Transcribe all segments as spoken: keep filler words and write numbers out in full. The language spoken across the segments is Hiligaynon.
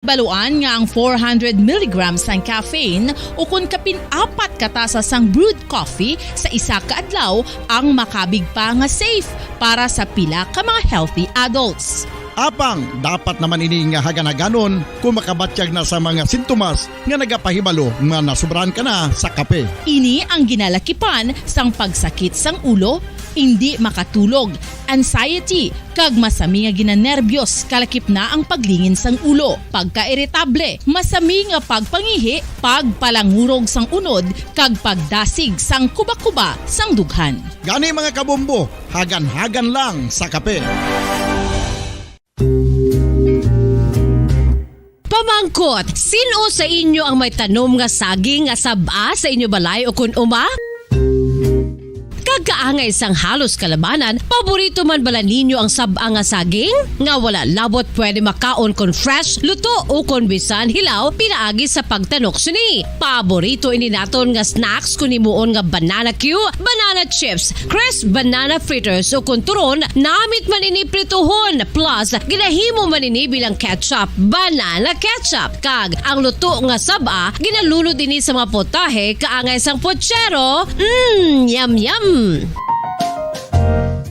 Baluan nga ang four hundred milligrams sang caffeine ukon kapin apat ka tasa sang brewed coffee sa isa ka adlaw ang makabig pa nga safe para sa pila ka mga healthy adults. Apang dapat naman ini nga hagan-haganon kung makabatyag na sa mga sintomas nga nagapahibalo nga nasubrahan ka na sa kape. Ini ang ginalakipan sang pagsakit sang ulo, indi makatulog, anxiety, kag masami nga ginanerbiyos, kalakip na ang paglingin sang ulo, pagkairitable, masami nga pagpangihi, pagpalangurog sang unod, kag pagdasig sang kubakuba sang dughan. Gani, mga kabombo, hagan-hagan lang sa kape. Pamangkot, sin-o sa inyo ang may tanom nga saging nga sab-a sa inyo balay o kon uma? Kag kaangay sang halos kalabanan, paborito man bala ninyo ang sab-a nga saging? Nga wala labot pwede makaon kon fresh, luto, o kon bisan hilaw pinaagi sa pagtanok sini. Paborito ini naton nga snacks kon himuon nga banana cue, banana chips, crisp banana fritters, o kon turon, namit man ini prituhon. Plus, ginahimo man ini bilang ketchup, banana ketchup. Kag ang luto nga sab-a, ginalunod ini sa mga putahe kaangay sang putsero. Mm, yum, yum!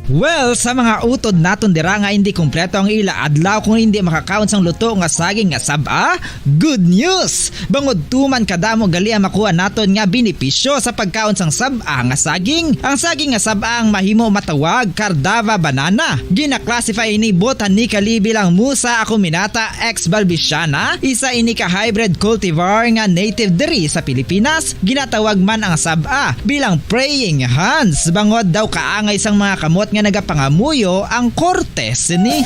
Well, sa mga utod naton dira nga hindi kompleto ang ila adlaw kung hindi makakaon sang luto nga saging nga sab-a, good news! Bangod tuman kadamo gali ang makuha naton nga benepisyo sa pagkaon sang sab-a nga saging. Ang saging nga sab-a ang mahimo matawag Cardava banana. Gina-classify ini botanically bilang Musa acuminata ex balbisiana, isa ini ka hybrid cultivar nga native diri sa Pilipinas. Ginatawag man ang sab-a bilang praying hands, bangod daw kaangay sang mga kamot nga nagapangamuyo ang korte sini.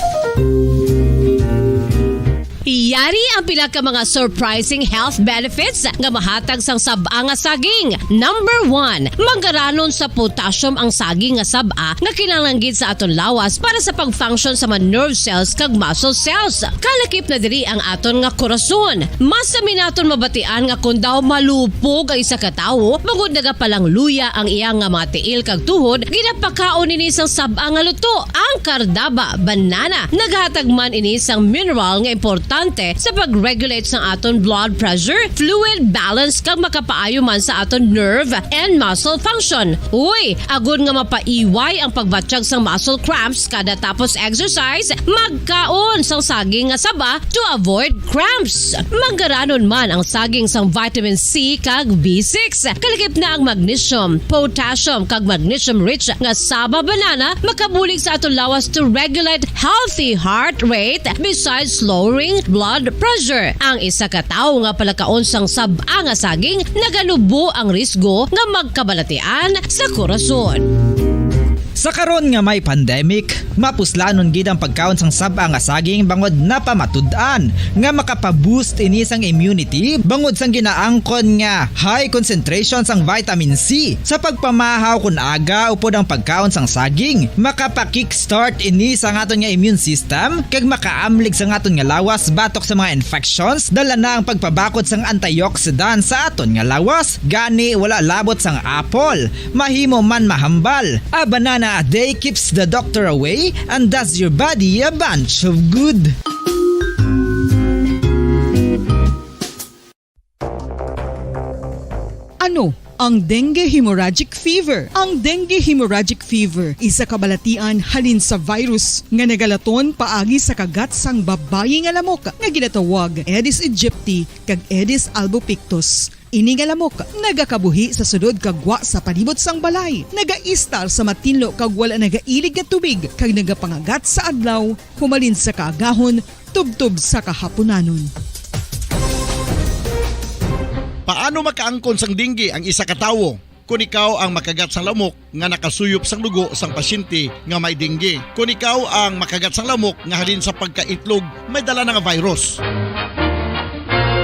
Yari ang pila ka mga surprising health benefits nga mahatag sang sab-a nga saging. Number one, manggaranon sa potassium ang saging nga sab-a nga kinahanglan gid sa aton lawas para sa pag-function sa mga nerve cells kag muscle cells. Kalakip na diri ang aton nga korason. Masami naton mabatian nga kon daw malupog ang isa ka tawo, bangod nagapalangluya ang iya nga mga tiil kag tuhod, ginapakaon ini sang sab-a nga luto, ang Cardava banana. Naghatag man ini sang mineral nga importante sa pag-regulate sang aton blood pressure, fluid balance, kag makapaayo man sa aton nerve and muscle function. Uy, agod nga mapaiway ang pagbatyag sang muscle cramps kada tapos exercise, magkaon sang saging nga saba to avoid cramps. Manggaranon man ang saging sang vitamin C kag B six. Kalakip na ang magnesium, potassium, kag magnesium-rich nga saba banana makabulig sa aton lawas to regulate healthy heart rate besides lowering blood pressure. Ang isa ka tawo nga palakaon sang sab-a nga saging naganubo ang risgo nga magkabalatian sa korason. Sa karon nga may pandemic, mapuslanon gid ang pagkaon sang sab-a nga saging bangod napamatud-an nga makapa-boost ini sang immunity bangod sang ginaangkon nga high concentration sang vitamin C. Sa pagpamahaw kon aga upod ang pagkaon sang saging, makapa-kickstart ini sa aton nga immune system kag makaamlig sa aton nga lawas batok sa mga infections, dala na ang pagpabakod sang antioxidant sa aton nga lawas. Gani, wala labot sang apple, mahimo man mahambal. A banana a day keeps the doctor away and does your body a bunch of good. Ano ang dengue hemorrhagic fever? Ang dengue hemorrhagic fever isa ka balatian halin sa virus nga nagalaton paagi sa kagat sang babayi nga lamok nga ginatawag Aedes aegypti kag Aedes albopictus. Ini nga lamok nagakabuhi sa sulod kag gwa sa palibot sang balay, nagaistar sa matinlo kag wala nagailig nga tubig, kag nagapangagat sa adlaw humalin sa kaagahon tubtob sa kahapunanon. Paano makaangkon sang dengue ang isa ka tawo? Kon ikaw ang makagat sang lamok nga nakasuyop sang dugo sang pasyente nga may dengue. Kon ikaw ang makagat sang lamok nga halin sa pagkaitlog may dala na nga virus.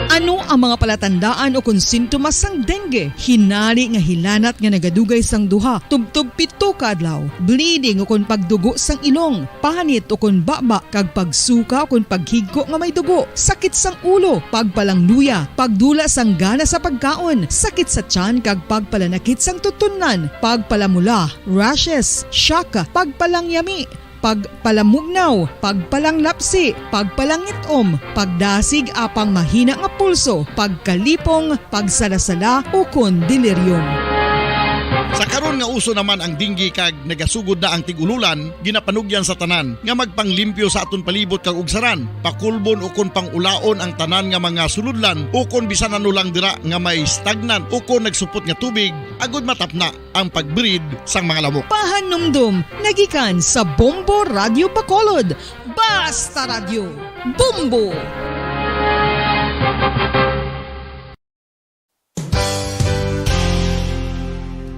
Ano ang mga palatandaan ukon sintomas sang dengue? Hinari nga hilanat nga nagadugay sang duha tubtob pito ka adlaw, bleeding ukon pagdugo sang ilong, panit ukon baba, kag pagsuka ukon paghigko nga may dugo, sakit sang ulo, pagpalangluya, pagdula sang gana sa pagkaon, sakit sa tiyan, kag pagpalanakit sang tutunlan, pagpalamula, rashes, shock, pagpalangyami. pagpalamugnaw, pagpalanglapsi, pagpalangit-om, pagdasig apang mahina nga pulso, pagkalipong, pagsalasala, ukon delirium. Sa karon nga uso naman ang dengue kag nagasugod na ang tig-ululan, ginapanugyan sa tanan nga magpanglimpyo sa aton palibot kag ugsaran, pakulbon ukon pang-ulaon ang tanan nga mga sulodlan ukon bisan ano lang dira nga may stagnant ukon nagsupot nga tubig, agud matapna ang pag-breed sang mga lamok. Pahanumdom nga gikan sa Bombo Radyo Bacolod. Basta Radyo, Bombo!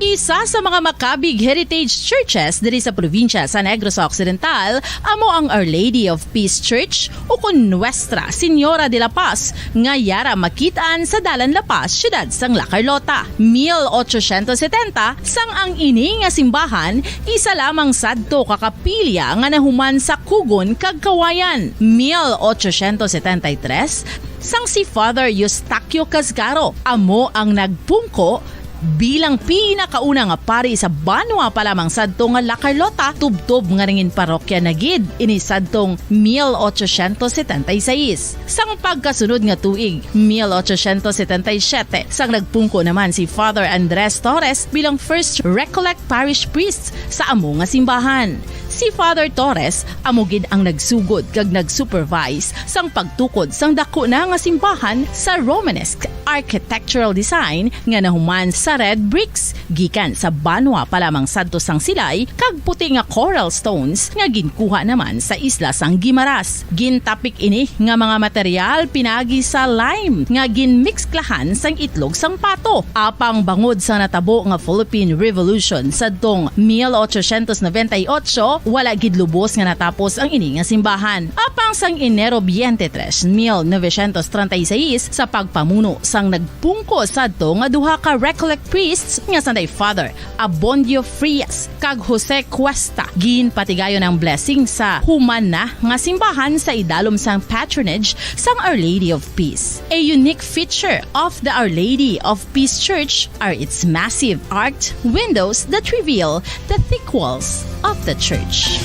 Isa sa mga makabig heritage churches diri sa probinsya sa Negros Occidental amo ang Our Lady of Peace Church, ukon Nuestra Señora de la Paz, nga yara makit-an sa Dalan La Paz, siyudad sang La Carlota. Mil ochocientos setenta, sang ang ini nga simbahan isa lamang sadto ka kapilya nga nahuman sa kugon kag kawayan. Mil ochocientos setenta y tres, sang si Father Eustaquio Casgaro amo ang nagpungko bilang pinakauna nga pari sa banwa pa lamang sadto nga La Carlota, tubtob nga nangin parokya na gid ini sadtong mil ochocientos setenta y seis. Sang pagkasunod nga tuig, mil ochocientos setenta y siete, sang nagpungko naman si Father Andres Torres bilang first Recollect Parish Priest sa amo nga simbahan. Si Father Torres amo gid ang nagsugod kag nag-supervise sang pagtukod sang daku na nga simbahan sa Romanesque architectural design nga nahuman sa red bricks gikan sa banwa pa lamang sadto sang Silay kag puti nga coral stones nga ginkuha naman sa isla sang Guimaras. Gintapik ini nga mga material pinagi sa lime nga ginmiksklahan sang itlog sang pato. Apang bangod sa natabo nga Philippine Revolution sadtong mil ochocientos noventa y ocho, wala gid lubos nga natapos ang ini nga simbahan. Apang sang Enero twenty-three, mil novecientos treinta y seis, sa pagpamuno sang nagpungko sadto nga duha ka Recollect priests nga sanday Father Abondio Frias kag Jose Cuesta, ginpatigayon ang blessing sa human na nga simbahan sa idalom sang patronage sang Our Lady of Peace. A unique feature of the Our Lady of Peace Church are its massive arched windows that reveal the thick walls of the church.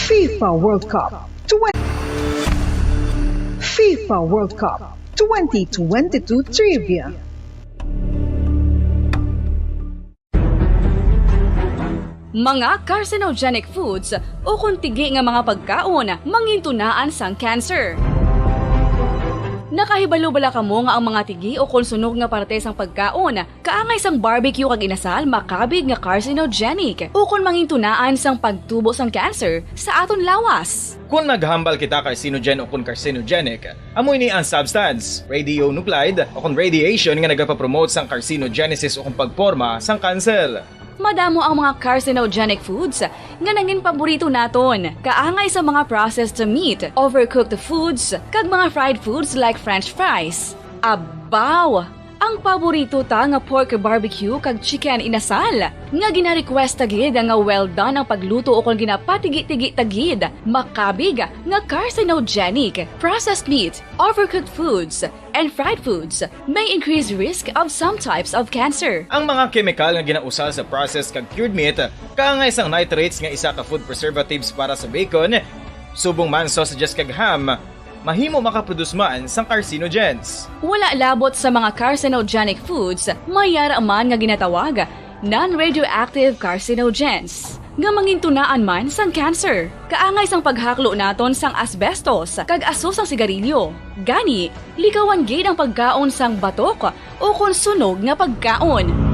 FIFA World Cup twenty, FIFA World Cup twenty twenty-two Trivia. Mga carcinogenic foods ukon tigi nga mga pagkaon mangintunaan sang cancer. Nakahibalo bala kamo nga ang mga tigi ukon sunog nga parte sang pagkaon kaangay sang barbecue kag inasal makabig nga carcinogenic ukon mangintunaan sang pagtubo sang cancer sa aton lawas? Kon naghambal kita carcinogen ukon carcinogenic, amo ini ang substance, radionuclide, ukon radiation nga nagapapromote sang carcinogenesis ukon pagporma sang kanser. Madamo ang mga carcinogenic foods nga nangin paborito naton, kaangay sa mga processed meat, overcooked foods, kag mga fried foods like French fries. Abaw! Ang paborito ta nga pork barbecue kag chicken inasal, nga ginarequest ta gid nga well done ang pagluto ukon ginapatigi-tigi ta gid, makabig nga carcinogenic. Processed meat, overcooked foods, and fried foods may increase risk of some types of cancer. Ang mga kemikal nga ginausal sa processed kag cured meat, kaangay sang nitrates nga isa ka food preservatives para sa bacon, subong man sausages kag ham, mahimo makaproduce man sang carcinogens. Wala labot sa mga carcinogenic foods, may yara man nga ginatawag non-radioactive carcinogens nga mangintunaan man sang cancer, kaangay sang paghaklo naton sang asbestos kag aso sang sigarilyo. Gani, likawan gid ang pagkaon sang batok ukon sunog nga pagkaon.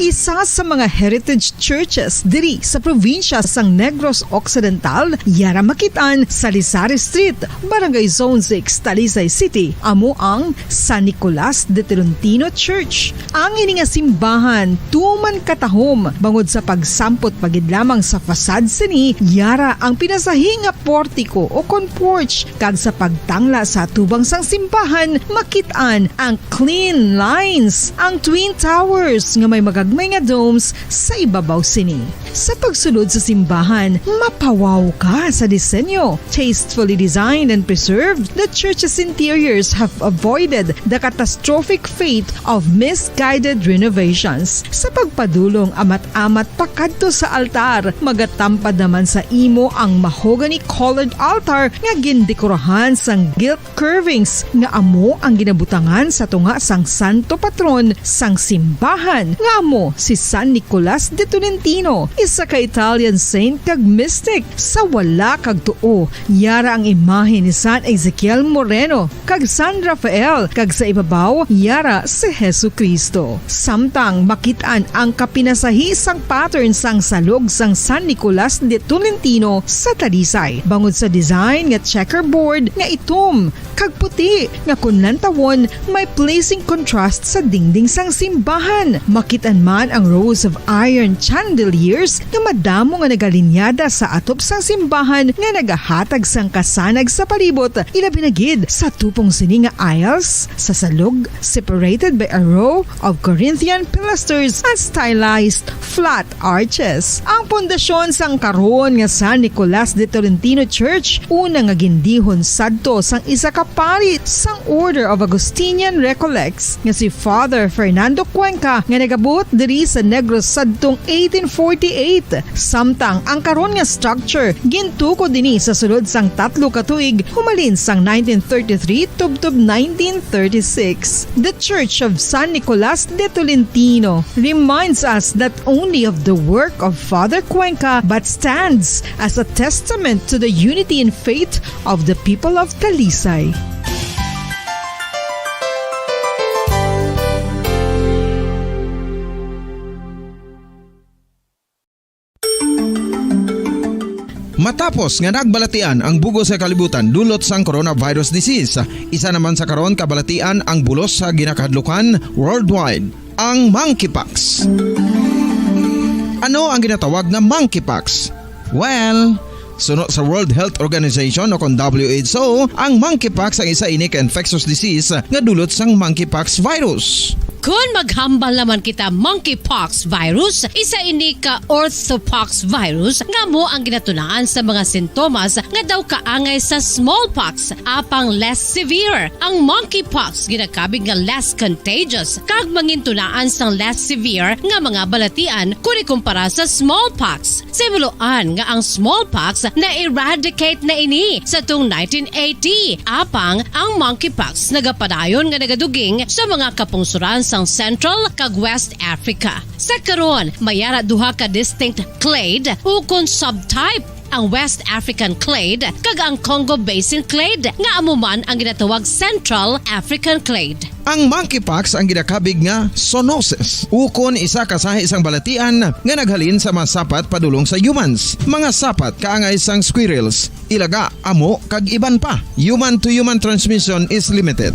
Isa sa mga heritage churches diri sa probinsya sang Negros Occidental, yara makit-an sa Lisari Street, Barangay Zone six, Talisay City, amo ang San Nicolas de Tolentino Church. Ang ini nga simbahan tuman katahom bangod sa pagsampot pa gid lamang sa facade sini, yara ang pinasahi nga portiko o kon porch, kag sa pagtangla sa atubang sang simbahan, makit-an ang clean lines, ang twin towers nga may magagmay nga domes sa ibabaw sini. Sa pagsulod sa simbahan, mapawaw ka sa disenyo. Tastefully designed and preserved, the church's interiors have avoided the catastrophic fate of misguided renovations. Sa pagpadulong amat-amat pakadto sa altar, magatampad naman sa imo ang mahogany-colored altar nga gindekorahan sang gilt curvings nga amo ang ginabutangan sa tunga sang santo patron sang simbahan, nga amo si San Nicolas de Tolentino, isa ka Italian saint kag mystic. Sa wala kag tuo, yara ang imahe ni San Ezekiel Moreno kag San Rafael, kag sa ibabaw, yara si Jesu-Cristo. Samtang makit-an ang kapinasahi sang pattern sang salog sang San Nicolas de Tolentino sa Talisay, bangod sa design nga checkerboard nga itom kag puti nga kon lantawon may pleasing contrast sa dingding sang simbahan. Makit-an man ang rows of iron chandeliers nga madamo nga nagalinyada sa atop sang simbahan nga nagahatag sang kasanag sa palibot, ilabi na gid sa tupong sini nga aisles sa salog, separated by a row of Corinthian pilasters and stylized flat arches. Ang pundasyon sang karon nga San Nicolas de Tolentino Church, una nga gindihon sadto sang isa ka pari sang Order of Augustinian Recollects nga si Father Fernando Cuenca, nga nagabot diri sa Negros sadtong eighteen forty-eight. Samtang ang karon nga structure gintukod ini sa sulod sang tatlo ka tuig, humalin sang nineteen thirty-three tubtob nineteen thirty-six. The Church of San Nicolas de Tolentino reminds us not only of the work of Father Cuenca, but stands as a testament to the unity in faith of the people of Talisay. Matapos nga nagbalatian ang bug-os nga kalibutan dulot sang coronavirus disease, isa naman sa karon kabalatian ang bulos sa ginakahadlukan worldwide, ang monkeypox. Ano ang ginatawag nga monkeypox? Well, suno sa World Health Organization o kon W H O, ang monkeypox ang isa ini ka infectious disease nga dulot sang monkeypox virus. Kon maghambal naman kita monkeypox virus, isa ini ka orthopox virus nga amo ang ginatunaan sa mga sintomas nga daw kaangay sa smallpox, apang less severe. Ang monkeypox ginakabig nga less contagious kag mangintunaan sang less severe nga mga balatian kon ikumpara sa smallpox. Sa himuloan nga ang smallpox na-eradicate na ini sa tung nineteen eighty, apang ang monkeypox nagapadayon nga nagaduging sa mga kapungsoran sang Central kag West Africa. Sa karon, may ara duha ka distinct clade ukon subtype, ang West African clade kag ang Congo Basin clade, nga amo man ang ginatawag Central African clade. Ang monkeypox ang ginakabig nga zoonosis, ukon isa ka sahi sang balatian nga naghalin sa mga sapat padulong sa humans. Mga sapat kaangay sang squirrels, ilaga, amo, kag iban pa. Human to human transmission is limited.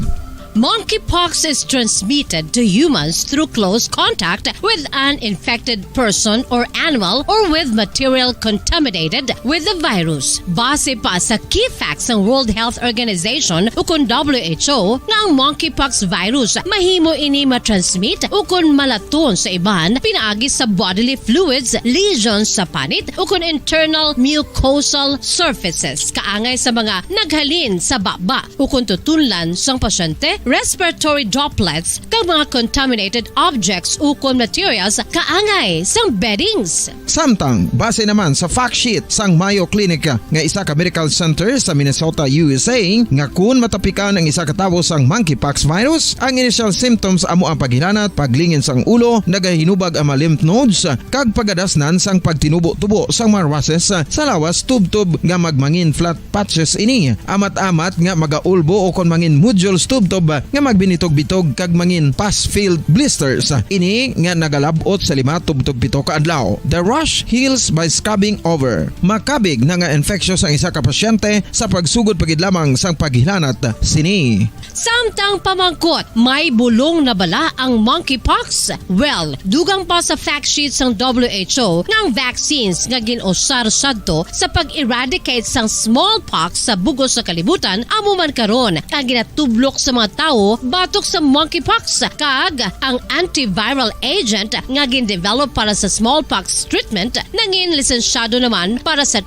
Monkeypox is transmitted to humans through close contact with an infected person or animal or with material contaminated with the virus. Base pa sa key facts sang World Health Organization ukon W H O nga ang monkeypox virus mahimo ini matransmit ukon malaton sa iban pinaagi sa bodily fluids, lesions sa panit ukon internal mucosal surfaces kaangay sa mga naghalin sa baba ukon tutunlan sang pasyente, respiratory droplets, kag mga contaminated objects ukon materials kaangay sang beddings. Samtang, base naman sa fact sheet sang Mayo Clinic nga isa ka medical center sa Minnesota, U S A, nga kun matapikan ang isa ka tawo sang monkeypox virus, ang initial symptoms amo ang paghilanat, paglingin sang ulo, nagahinubag ang mga lymph nodes, kag pagadasnan sang pagtinubo-tubo sang mga rushes sa lawas tubtob nga magmangin flat patches ini, amat-amat nga magaulbo o kon mangin nodules tubtob nga magbinitog-bitog kag mangin pus-filled blisters. Ini nga nagalab-ot sa lima tubtob pito ka adlaw. The rash heals by scabbing over. Makabig na nga infectious ang isa ka pasyente sa pagsugod pa gid lamang sang paghilanat sini. Samtang pamangkot, may bulong na bala ang monkeypox? Well, dugang pa sa fact sheet sang W H O nga ang vaccines nga gin-usar sadto sa pag-eradicate sang smallpox sa bug-os nga kalibutan amo man karon ang ginatublok sa mga tawo batok sa monkeypox, kag ang antiviral agent nga gin-develop para sa smallpox treatment nangin lisensyado naman para sa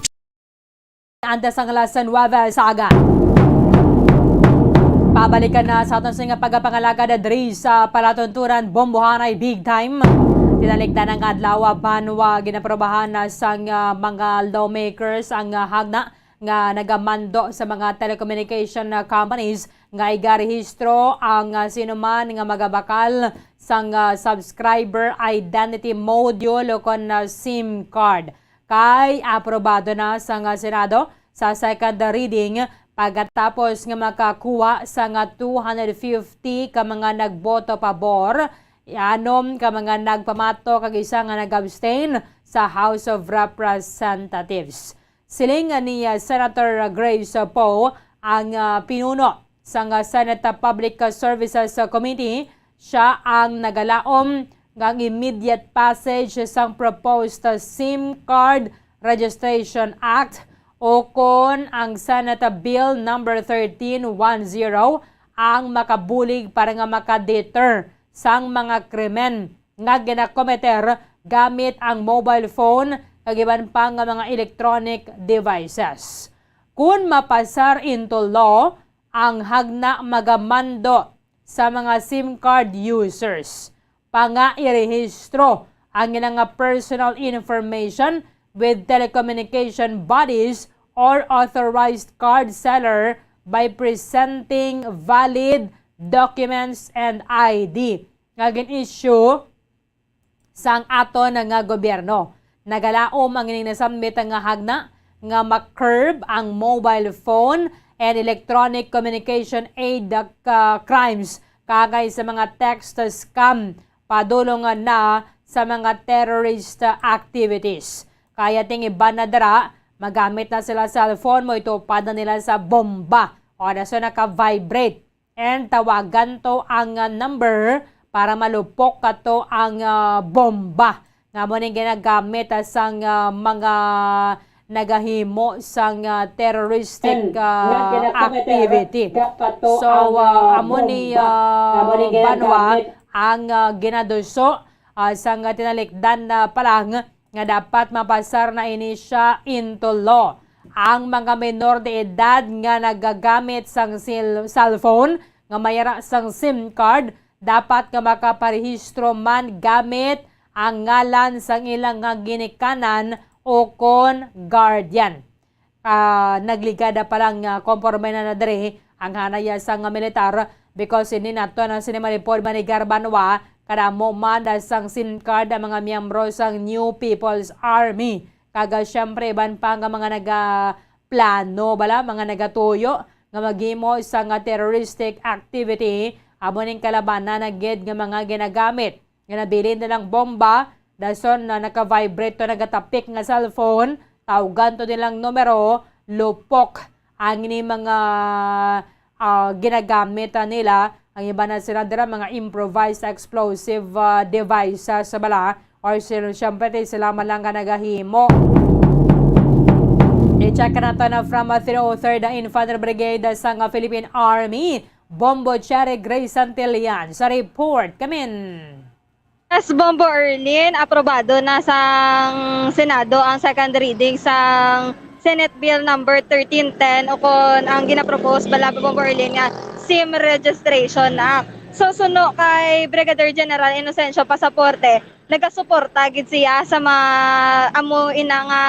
Antes ang alas nuebe sa aga. Pabalikan na sa aton sa nga pagpangalagad diri sa palatuntunan, bombohanay big time. Tinalikdan ang adlaw, banwa, ginaprobahan na sang, ah, mga lawmakers ang, ah, hagna nga nagamando sa mga telecommunication, ah, companies nga igarehistro ang, ah, sinuman nga magabakal sang, ah, subscriber identity module o kon, ah, SIM card. Kay aprobado na sang Senado sa second reading pagkatapos nga makakuha sang two hundred fifty ka mga nagboto pabor, anom ka mga nagpamato kag isa nga nag-abstain sa House of Representatives. Siling ni, uh, Senator Grace Poe, ang, uh, pinuno sang, uh, Senate Public Services Committee, siya ang nagalaom nga ang immediate passage sang proposed SIM Card Registration Act o kon ang Senate Bill number thirteen one zero ang makabulig para nga maka-deter sang mga krimen nga ginakometer gamit ang mobile phone kag iban pa nga mga electronic devices. Kun mapasar into law, ang hagna magamando sa mga SIM card users pa nga irehistro ang ilang nga personal information with telecommunication bodies or authorized card seller by presenting valid documents and I D nga gin-issue sang aton nga gobyerno. Nagalaom ang ining nasambit nga hagna nga ma-curb ang mobile phone and electronic communication aid, uh, crimes, kagay sa mga text scam, padulong na sa mga terrorist activities. Kaya ting iban na dira, magamit na sila cellphone, mo itupad na nila sa bomba o na sa naka-vibrate. And tawagan to ang, ah, number para malupok kato ang, ah, bomba nga mo ning ginagamit, ah, sang, ah, mga nagahimo sang, ah, terroristic, ah, activity. So, ah, amo ni, ah, banwa ang, ah, ginaduso, ah, sang tinalikdan na pa lang nga dapat mapasar na ini siya into law. Ang mga menor de edad nga nagagamit sang sil-, cellphone nga may ara sang SIM card dapat nga makaparehistro man gamit ang ngalan sang ilang nga ginikanan o kon guardian. Ah, nagligada pa lang nga konporme na na diri ang hanaya sang militar, because hindi nato na sini malipod manigar banwa, kadamo man sang SIM card ang mga miyembro sang New People's Army. Kag, ah, siyempre, iban pa nga mga nagaplano, bala, mga nagatuyo nga maghimo sa nga terroristic activity, amo ning kalabanan na gid nga mga ginagamit nga nabilin nilang bomba, dason na naka-vibrate to, nagatapik nga cellphone, tawgan to nilang numero, lupok ang ini mga, ah, ginagamit, ah, nila. Ang iba na sila dira, mga improvised explosive, ah, devices sa bala, or sila, siyempre, ti sila man lang nga nagahimo. I-check nato na from, ah, three oh third Infantry Brigade sa nga Philippine Army. Bombo Cherry Grace Santillan sa report. Kamin. Yes, Bombo Erlin, aprobado na sang Senado ang second reading sang Senate Bill number thirteen ten, o kon ang ginapropose bala, Bombo Erlin, nga SIM Registration Act. So, suno kay Brigadier General Inocencio Pasaporte, nagasuporta gid siya sa ma-, amo ina nga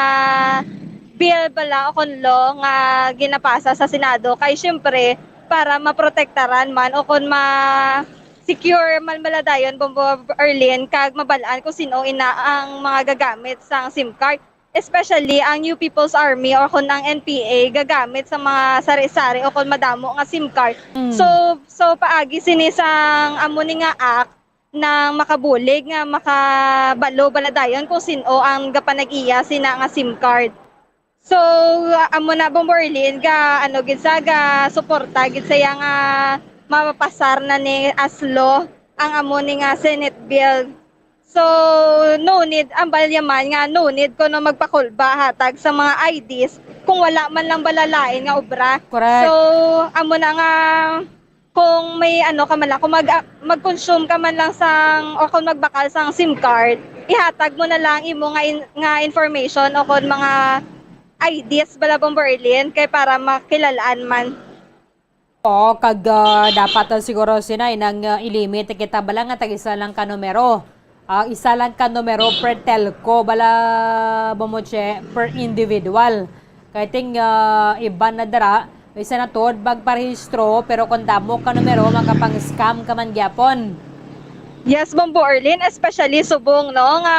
bill bala o kon law nga ginapasa sa Senado, kay siyempre para maprotektaran man o kon ma-secure man bala dayon, Bombo Erlin, kag mabal-an kung sino ina ang mga gagamit sang SIM card. Especially ang New People's Army o kon ang N P A gagamit sa mga sari-sari o kon madamo nga SIM card. Mm. So, so paagi sini sang amo ni nga act nang makabulig nga makabalo bala dayon kung sin-o ang gapanag-iya sina nga SIM card. So, amo na, Bombo Erlin, ga, ano gid sa, ga suporta gid sa iya nga mapapasar na ni as law ang amo ni nga Senate bill. So, no need, ang balyaman nga no need ko no magpakulba hatag sa mga I Ds kung wala man lang balalain nga obra. Correct. So, amo na nga kung may ano ka man lang, kung mag, ah, mag-consume ka man lang sang, o kung magbakal sang SIM card, ihatag mo na lang imo nga in-, nga information o kung mga I Ds bala, Bombo Erlin, kay para makilalaan man. Oo, kag, ah, dapat, ah, siguro, Sinay, nang, ah, ilimit kita bala nga tag-isa lang ka numero. Ah, isa lang ka numero per telco bala, Bombo Che, per individual. Kay ting, ah, iban na dira, bisan na tuod magparehistro, pero kung damo ka numero, makapang-scam ka man gyapon. Yes, Bombo Erlin, especially subong, no, nga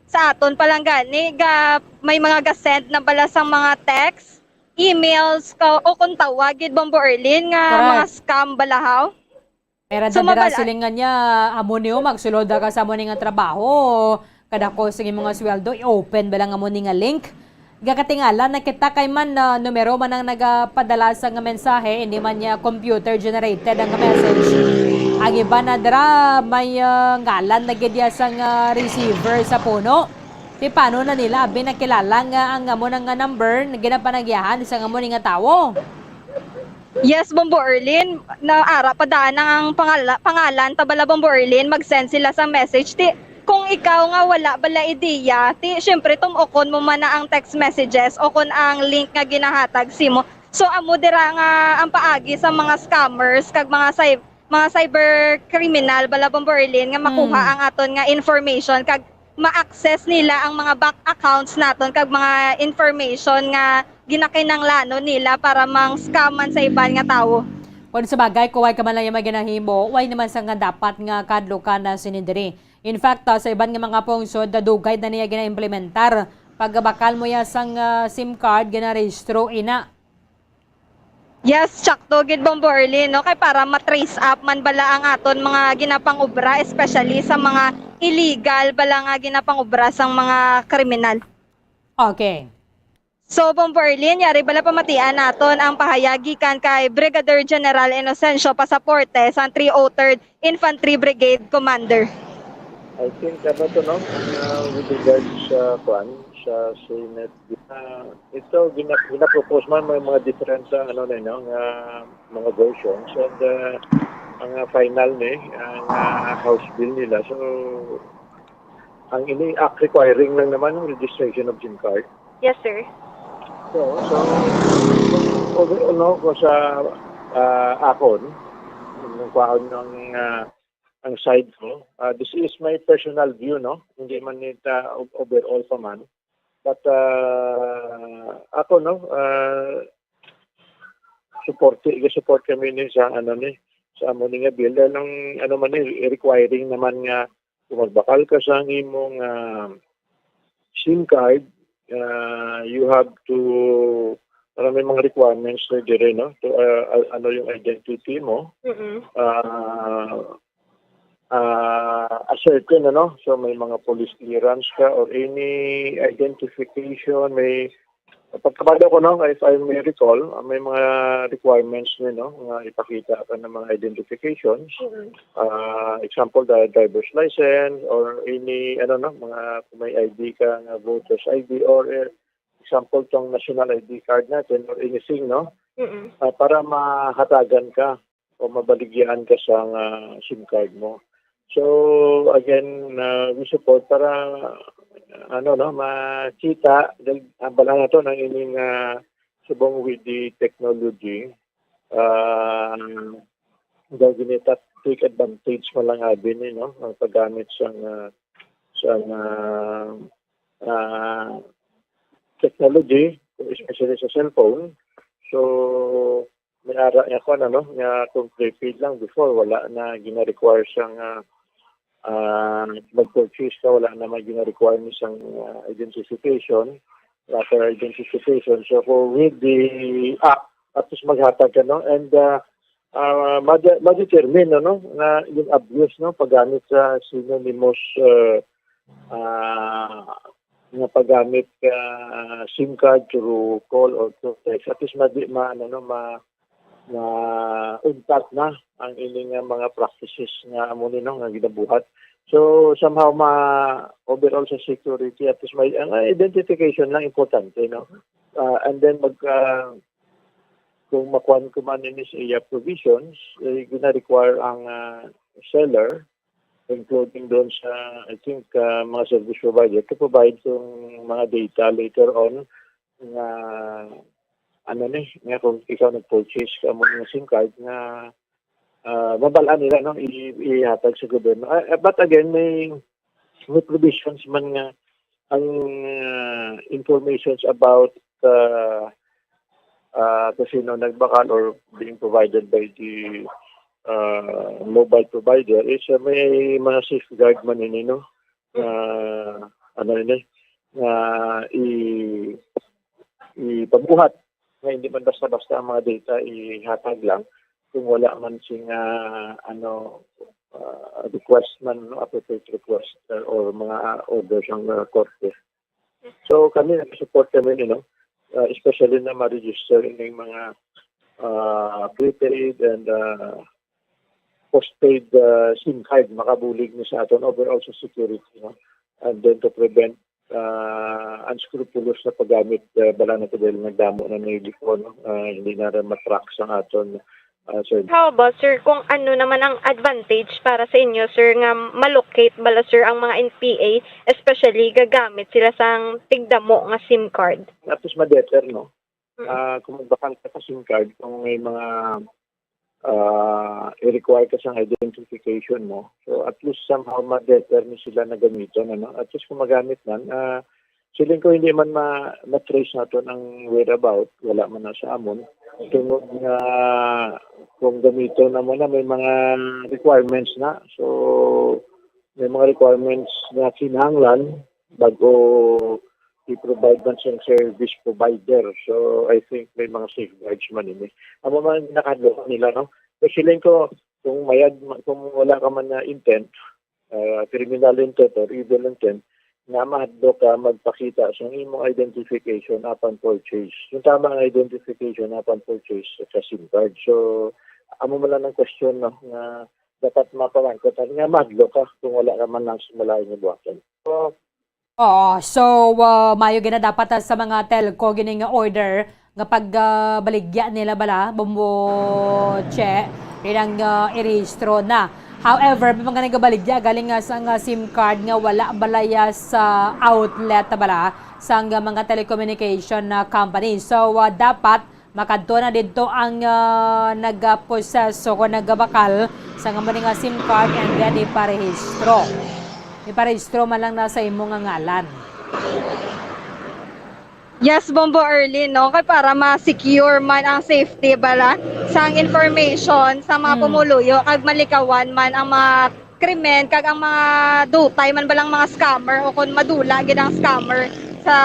sa aton pa lang gani, ga, may mga ga-send na bala sang mga text, emails, ka, o kung tawag gid, Bombo Erlin, nga Correct. mga scam bala, haw? Pero So, dira mabal- siling nga niya, amo niyo, magsulod ka sa amo ni nga trabaho. Kadako sa imong mga sweldo, i-open ba lang amo ni nga link? Gakatingala na kita kay man, ah, numero man ang nagapadala sa nga mensahe, hindi man niya computer generated ang message. Ang iba na dira, may, ah, ngalan na gid ya sa nga receiver sa puno. Ti paano na nila abi nakilala nga ang amo na nga number na ginapanagyahan sa amo ni nga tawo? Yes, Bombo Erlin, na ara pa daan ang pangala-, pangalan ta bala, Bombo Erlin, mag-send sila sa message. Ti, kung ikaw nga wala bala ideya, ti, syempre, tumokon mo man na ang text messages o kung ang link nga ginahatag simo. So, amo dira nga ang paagi sa mga scammers kag mga cy-, mga cyber criminal bala, Bombo Erlin, nga makuha Hmm. ang aton nga information kag ma-access nila ang mga bank accounts naton kag mga information nga ginakinanglanon nila para mang-scam man sa iban nga tawo. Kung sa bagay, kung way ka man lang yung maginahimo, way naman sa nga dapat nga kadlukan na sini diri. In fact, ah, sa iban nga mga pungsod, nadugay na niya gina-implementar. Pagkabakal mo ya sang, ah, SIM card, ginarehistro ina. Yes, tsakto gid, Bombo Erlin, no? Kay para ma-trace up man bala ang aton mga ginapangobra, especially sa mga illegal bala nga ginapangobra sang mga kriminal. Okay. So, Bombo Erlin, yari bala pamatian naton ang pahayag gikan kay Brigadier General Inocencio Pasaporte sang three oh third Infantry Brigade Commander. I think, ano to, no? Uh, with regards sa, kuan, sa Senate, uh, ito, gina-, gina-propose man, may mga different, uh, ano na, no, nga mga versions. And, uh, ang, uh, final ni, ang, uh, House bill nila. So, ang ini act requiring lang naman ng registration of SIM card. Yes, sir. So, so, okay, ano, ko sa, ah, akon, ang kwaon ng, ah, ang side ko, ah, this is my personal view, no? Hindi man ita o-, overall pa man. But, ah, ako, no, ah, support, support kami ni sa, ano, ni, sa amo ni nga bill. Dahil ang, ano man ni, requiring naman nga kung magbakal ka sa imong, ah, SIM card, ah, you have to, para may mga requirements na dire, no? To, ah, ah, ano yung identity mo? Mm-mm. Ah, ah, a certain, ano? So, may mga police clearance ka or any identification, may pagkabalo ko, no, if I may recall, ah, may mga requirements ni, no, nga ipakita ka ng mga identifications. Mm-mm. Ah, example, the driver's license or any, ano, no, mga kung may I D ka nga voter's I D or, eh, example, tong national I D card natin or anything, no? Mm-mm. Ah, para mahatagan ka o mabaligyan ka sa nga SIM card mo. So, again, uh, we support para, ano, no, makita, dahil ang bala na to, nang ining, uh, subong with the technology, uh, daw ginita take advantage mo lang abi ni, no, ang paggamit sa, uh, sa, uh, uh, technology, especially sa cellphone. So, may ara nga kwan, ano, nga kung prepaid lang before, wala na gina-require sang, ah, ah, mag-purchase ka, wala naman gina-require ni sang, ah, identification, voter identification. So, kung with the app, at least maghatag ka, no? And, ah, ah, made-, ma-determine, ano, nga yung abuse, no? Paggamit sa synonymous, ah, ah, nga paggamit ka SIM card through call or through text. At least madi-, ma-, ano, no, ma-, ma-untat na ang ini nga mga practices nga amo ni, no, nga ginabuhat. So, somehow ma-, overall sa security, at least may, ang identification lang importante, no? Ah, and then mag, ah, kung makuan ko man ini sa iya provisions, eh, gina-require ang, ah, seller, including doon sa, I think, ah, mga service provider, to provide yung mga data later on nga, ano ni, nga kung ikaw nag-purchase ka mo ng SIM card nga, ah, mabal-an nila, no, i-, ihatag sa gobyerno. Ah, ah, but again, may, may provisions man nga ang, ah, informations about, ah, ah, kung sino nagbakal or being provided by the, ah, mobile provider is, ah, may mga safeguard man ini, no? Ah, ano ini? Nga i-, ipabuhat nga hindi man basta-basta ang mga data ihatag lang kung wala man sing, ah, ano, ah, request man, no, appropriate request, uh, or mga orders ang, uh, korte. So, kami nag-support kami, you know, uh, especially na ma-register ining mga, uh, prepaid and, uh, postpaid, uh, SIM card, makabulig ni sa aton overall sa security, no? And then to prevent, uh, unscrupulous na paggamit, uh, bala na to dahil nagdamo na may before, no? Uh, hindi na rin matrack sa aton, uh, sir. How about, sir, kung ano naman ang advantage para sa inyo, sir, nga malocate bala, sir, ang mga N P A, especially gagamit sila sang tigdamo nga SIM card? At least ma-deter, no? Mm. Ah, kung magbakal ka sa SIM card, kung may mga, ah, i-require ka sang identification mo, so at least somehow ma-deter ni sila na gamiton, ano? At least kung magamit man, ah, feeling ko hindi man ma-, ma-trace naton ang whereabout, wala man na sa amon. Tungod nga kung gamiton na mo na, may mga requirements na. So, may mga requirements na kinahanglan bago i-provide man sa service provider. So, I think may mga safeguards man ini. Amo man ang nakahadlok nila, no? Kasi lang ko, kung mayad, kung wala ka man na intent, ah, criminal intent or evil intent, nga mahadlok ka magpakita sa imong identification upon purchase. Yung tama nga identification upon purchase sa SIM card. So, amo man lang ang question, no, nga dapat mapamangkot nga mahadlok ka kung wala ka man lang sa malayo nga buhaton. So, Oo, so, ah, maayo gid na dapat, ah, sa mga telco gini nga order nga pag, ah, baligya nila bala, Bombo Che, ilang, ah, irehistro na. However, may mga nagabaligya galing nga sa nga SIM card nga wala bala ya sa outlet bala sang mga telecommunication na company. So, ah, dapat makadto na didto ang, ah, nagaproseso o nagabakal sa nga mo ni nga SIM card and then iparehistro. Iparehistro man lang na sa imo nga ngalan. Yes, Bombo Erlin, no? Kay para ma-secure man ang safety bala sang information sa mga Hmm. pumuluyo kag malikawan man ang mga krimen kag ang mga dutay man balang mga scammer o kon madula gid ang scammer sa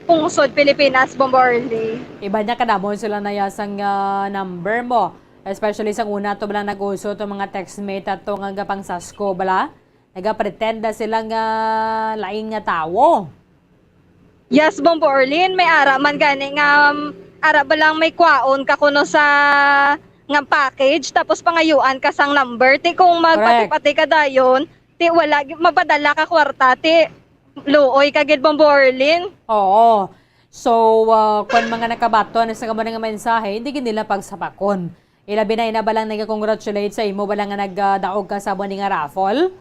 pungsod Pilipinas, Bombo Erlin. Iba niya kadamo sila nayasang, ah, number mo. Especially sa una, to bala nag-uso to mga textmate ato nga gapangsasko bala. Nagapretend na sila nga lain nga tawo. Yes, Bombo Erlin, may ara man gani nga, um, ara ba lang may kwaon ka kuno sa nga package, tapos pangayuan ka sang number. Ti kung Correct. magpati-pati ka dayon, ti wala, gi-, mapadala ka kwarta, ti luoy ka gid, Bombo Erlin. Oo. So, ah, kung mga nakabaton sa kamo nga mensahe, hindi gid nila pagsapakon. Ilabi na ina ba lang nag-congratulate sa imo ba lang nga nagdaog ka sa amo ni nga raffle?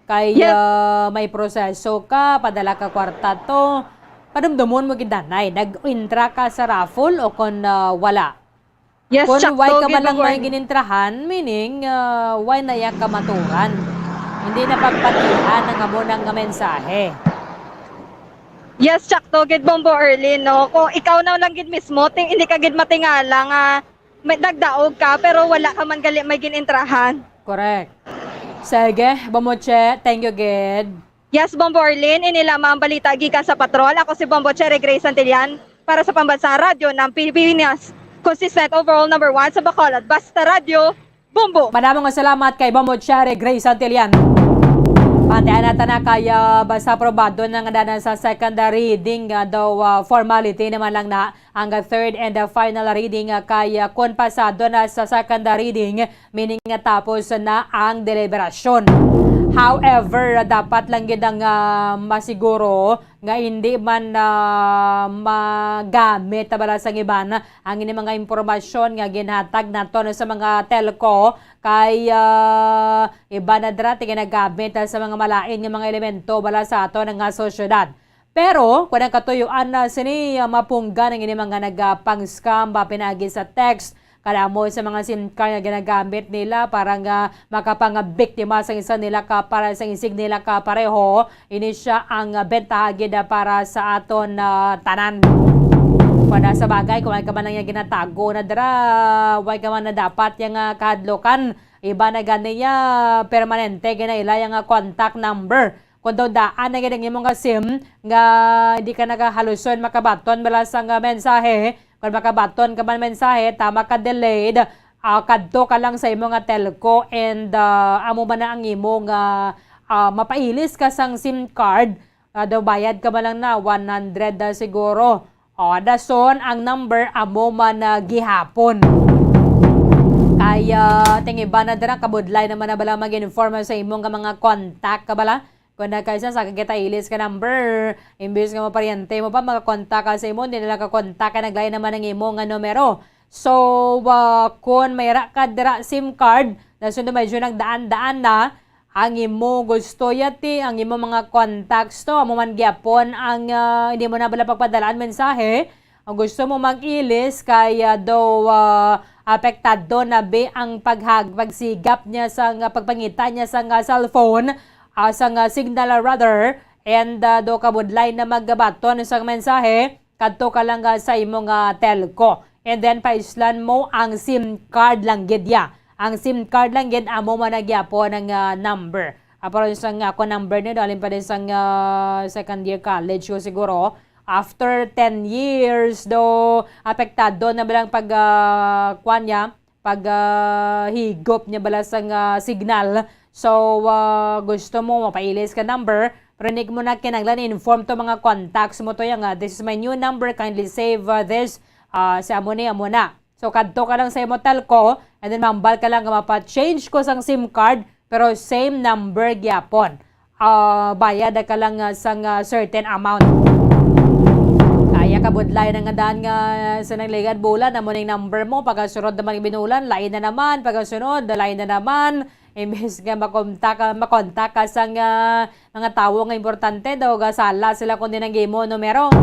Kay, Yes. ah, may proseso ka, padala ka kwarta to. Padumdumon mo gid, danay, nag-intra ka sa raffle o kon, ah, wala? Yes, Kon sakto why ka gid, man lang Bombo may Erlin. ginintrahan, meaning, ah, why na ya kamaturan? Hindi na pagpatihan ang amo nang nga mensahe. Yes, sakto gid, Bombo Erlin, no? Kung ikaw na lang gid mismo, ti-, hindi ka gid matingala nga may nagdaog ka, pero wala ka man gali may ginintrahan. Correct. Sige, Bombo Che, thank you gid. Yes, Bombo Orlin, ini lamang ang balita gikan sa patrol. Ako si Bombo Cherry Grace Santillan para sa Pambansang Radyo ng Pilipinas. Consistent overall number one sa Bacolod. Basta Radyo, Bombo! Madamo nga salamat kay Bombo Cherry Grace Santillan. Pati anata na kay, ah, basta aprobado na nga dana sa second reading, ah, daw, ah, formality naman lang na ang third and, ah, final reading, ah, kay, ah, kun pasado na sa second reading, meaning nga tapos na ang deliberasyon. However, dapat lang gid ang, ah, masiguro nga hindi man, ah, magamit bala sang iban ang ini mga impormasyon nga ginhatag naton sa mga telco kay, ah, iban na dira ti ginagamit sa mga malain nga mga elemento bala sa aton nga sosyedad. Pero kun ang katuyuan na sini, ah, mapunggan ang ini mga nagapang-scam ba pinaagi sa text, kadamo sa mga SIM card nga ginagamit nila para nga makapangabiktima sa isa nila ka para sa isig nila ka pareho, ini siya ang, ah, bentaha gid, ah, para sa aton, ah, tanan. Kada sa bagay, kung ay ka man lang yung ginatago na dira, way ka man na dapat yung, ah, kahadlokan. Iba na gani ya, permanente gina ila yung, ah, contact number. Kung daw daan na gid ang imong nga SIM nga hindi ka nagahaluson makabaton bala sang, ah, mensahe, kung makabaton ka man mensahe, tama ka delayed, ah, kadto ka lang sa imo nga telco and, ah, amo man na ang imo nga, ah, mapailis ka sang SIM card, ah, daw bayad ka man lang na one hundred na siguro. O, dason ang number amo man na gihapon. Kaya, ting iba na dira, kabudlay naman na bala mag-inform sa imo nga mga contact ka bala. Kung na kaysa sa kita ilis ka number, imbis nga maparyente mo pa, makakontak ka sa imo, hindi nila kakontak ka, naglain naman ang imo nga numero. So, ah, kung may ra ka dira SIM card, na sundo medyo nagdaan-daan na, ang imo gusto yati, ang imo mga contacts to, amo man gyapon ang, ah, hindi mo na bala pagpadalaan mensahe, ang gusto mo mag-ilis kay, ah, daw, ah, apektado na bi ang paghag-, pagsigap niya sa nga pagpangita niya sa nga cellphone, ah, sa nga signal, ah, rather, and, ah, daw kabudlay na magbaton sa mensahe kadto ka lang, ah, sa imo nga telco. And then paislan mo ang SIM card lang gid ya. Ang SIM card lang gid amo man na gyapon ang, ah, number. Ah, pero sa nga ako number ni, daw halin pa din sa nga second year college ko siguro. After ten years, do apektado na bilang pag, ah, kwan niya, pag, ah, higop niya bala sa nga signal. So, ah, gusto mo mapailis ka number, pero hindi mo na kinahanglan i-inform to mga contacts mo to, yang, ah, "This is my new number, kindly save, ah, this." Ah, sa amo ni, amo na. So, kadto ka lang sa imo telco, and then mambal ka lang nga mapa-change ko sang SIM card, pero same number gyapon. Ah, bayad ka lang, ah, sang, ah, certain amount. Kaya kabudlay na nga daan nga sa nangligad bulan, amo ning number mo, pagkasunod naman binulan, lain na naman, pagkasunod, lain na naman. Imbes nga makontak ka, makontak ka sang, ah, mga tawo nga importante, daw gasala sila kundi nang imo numero.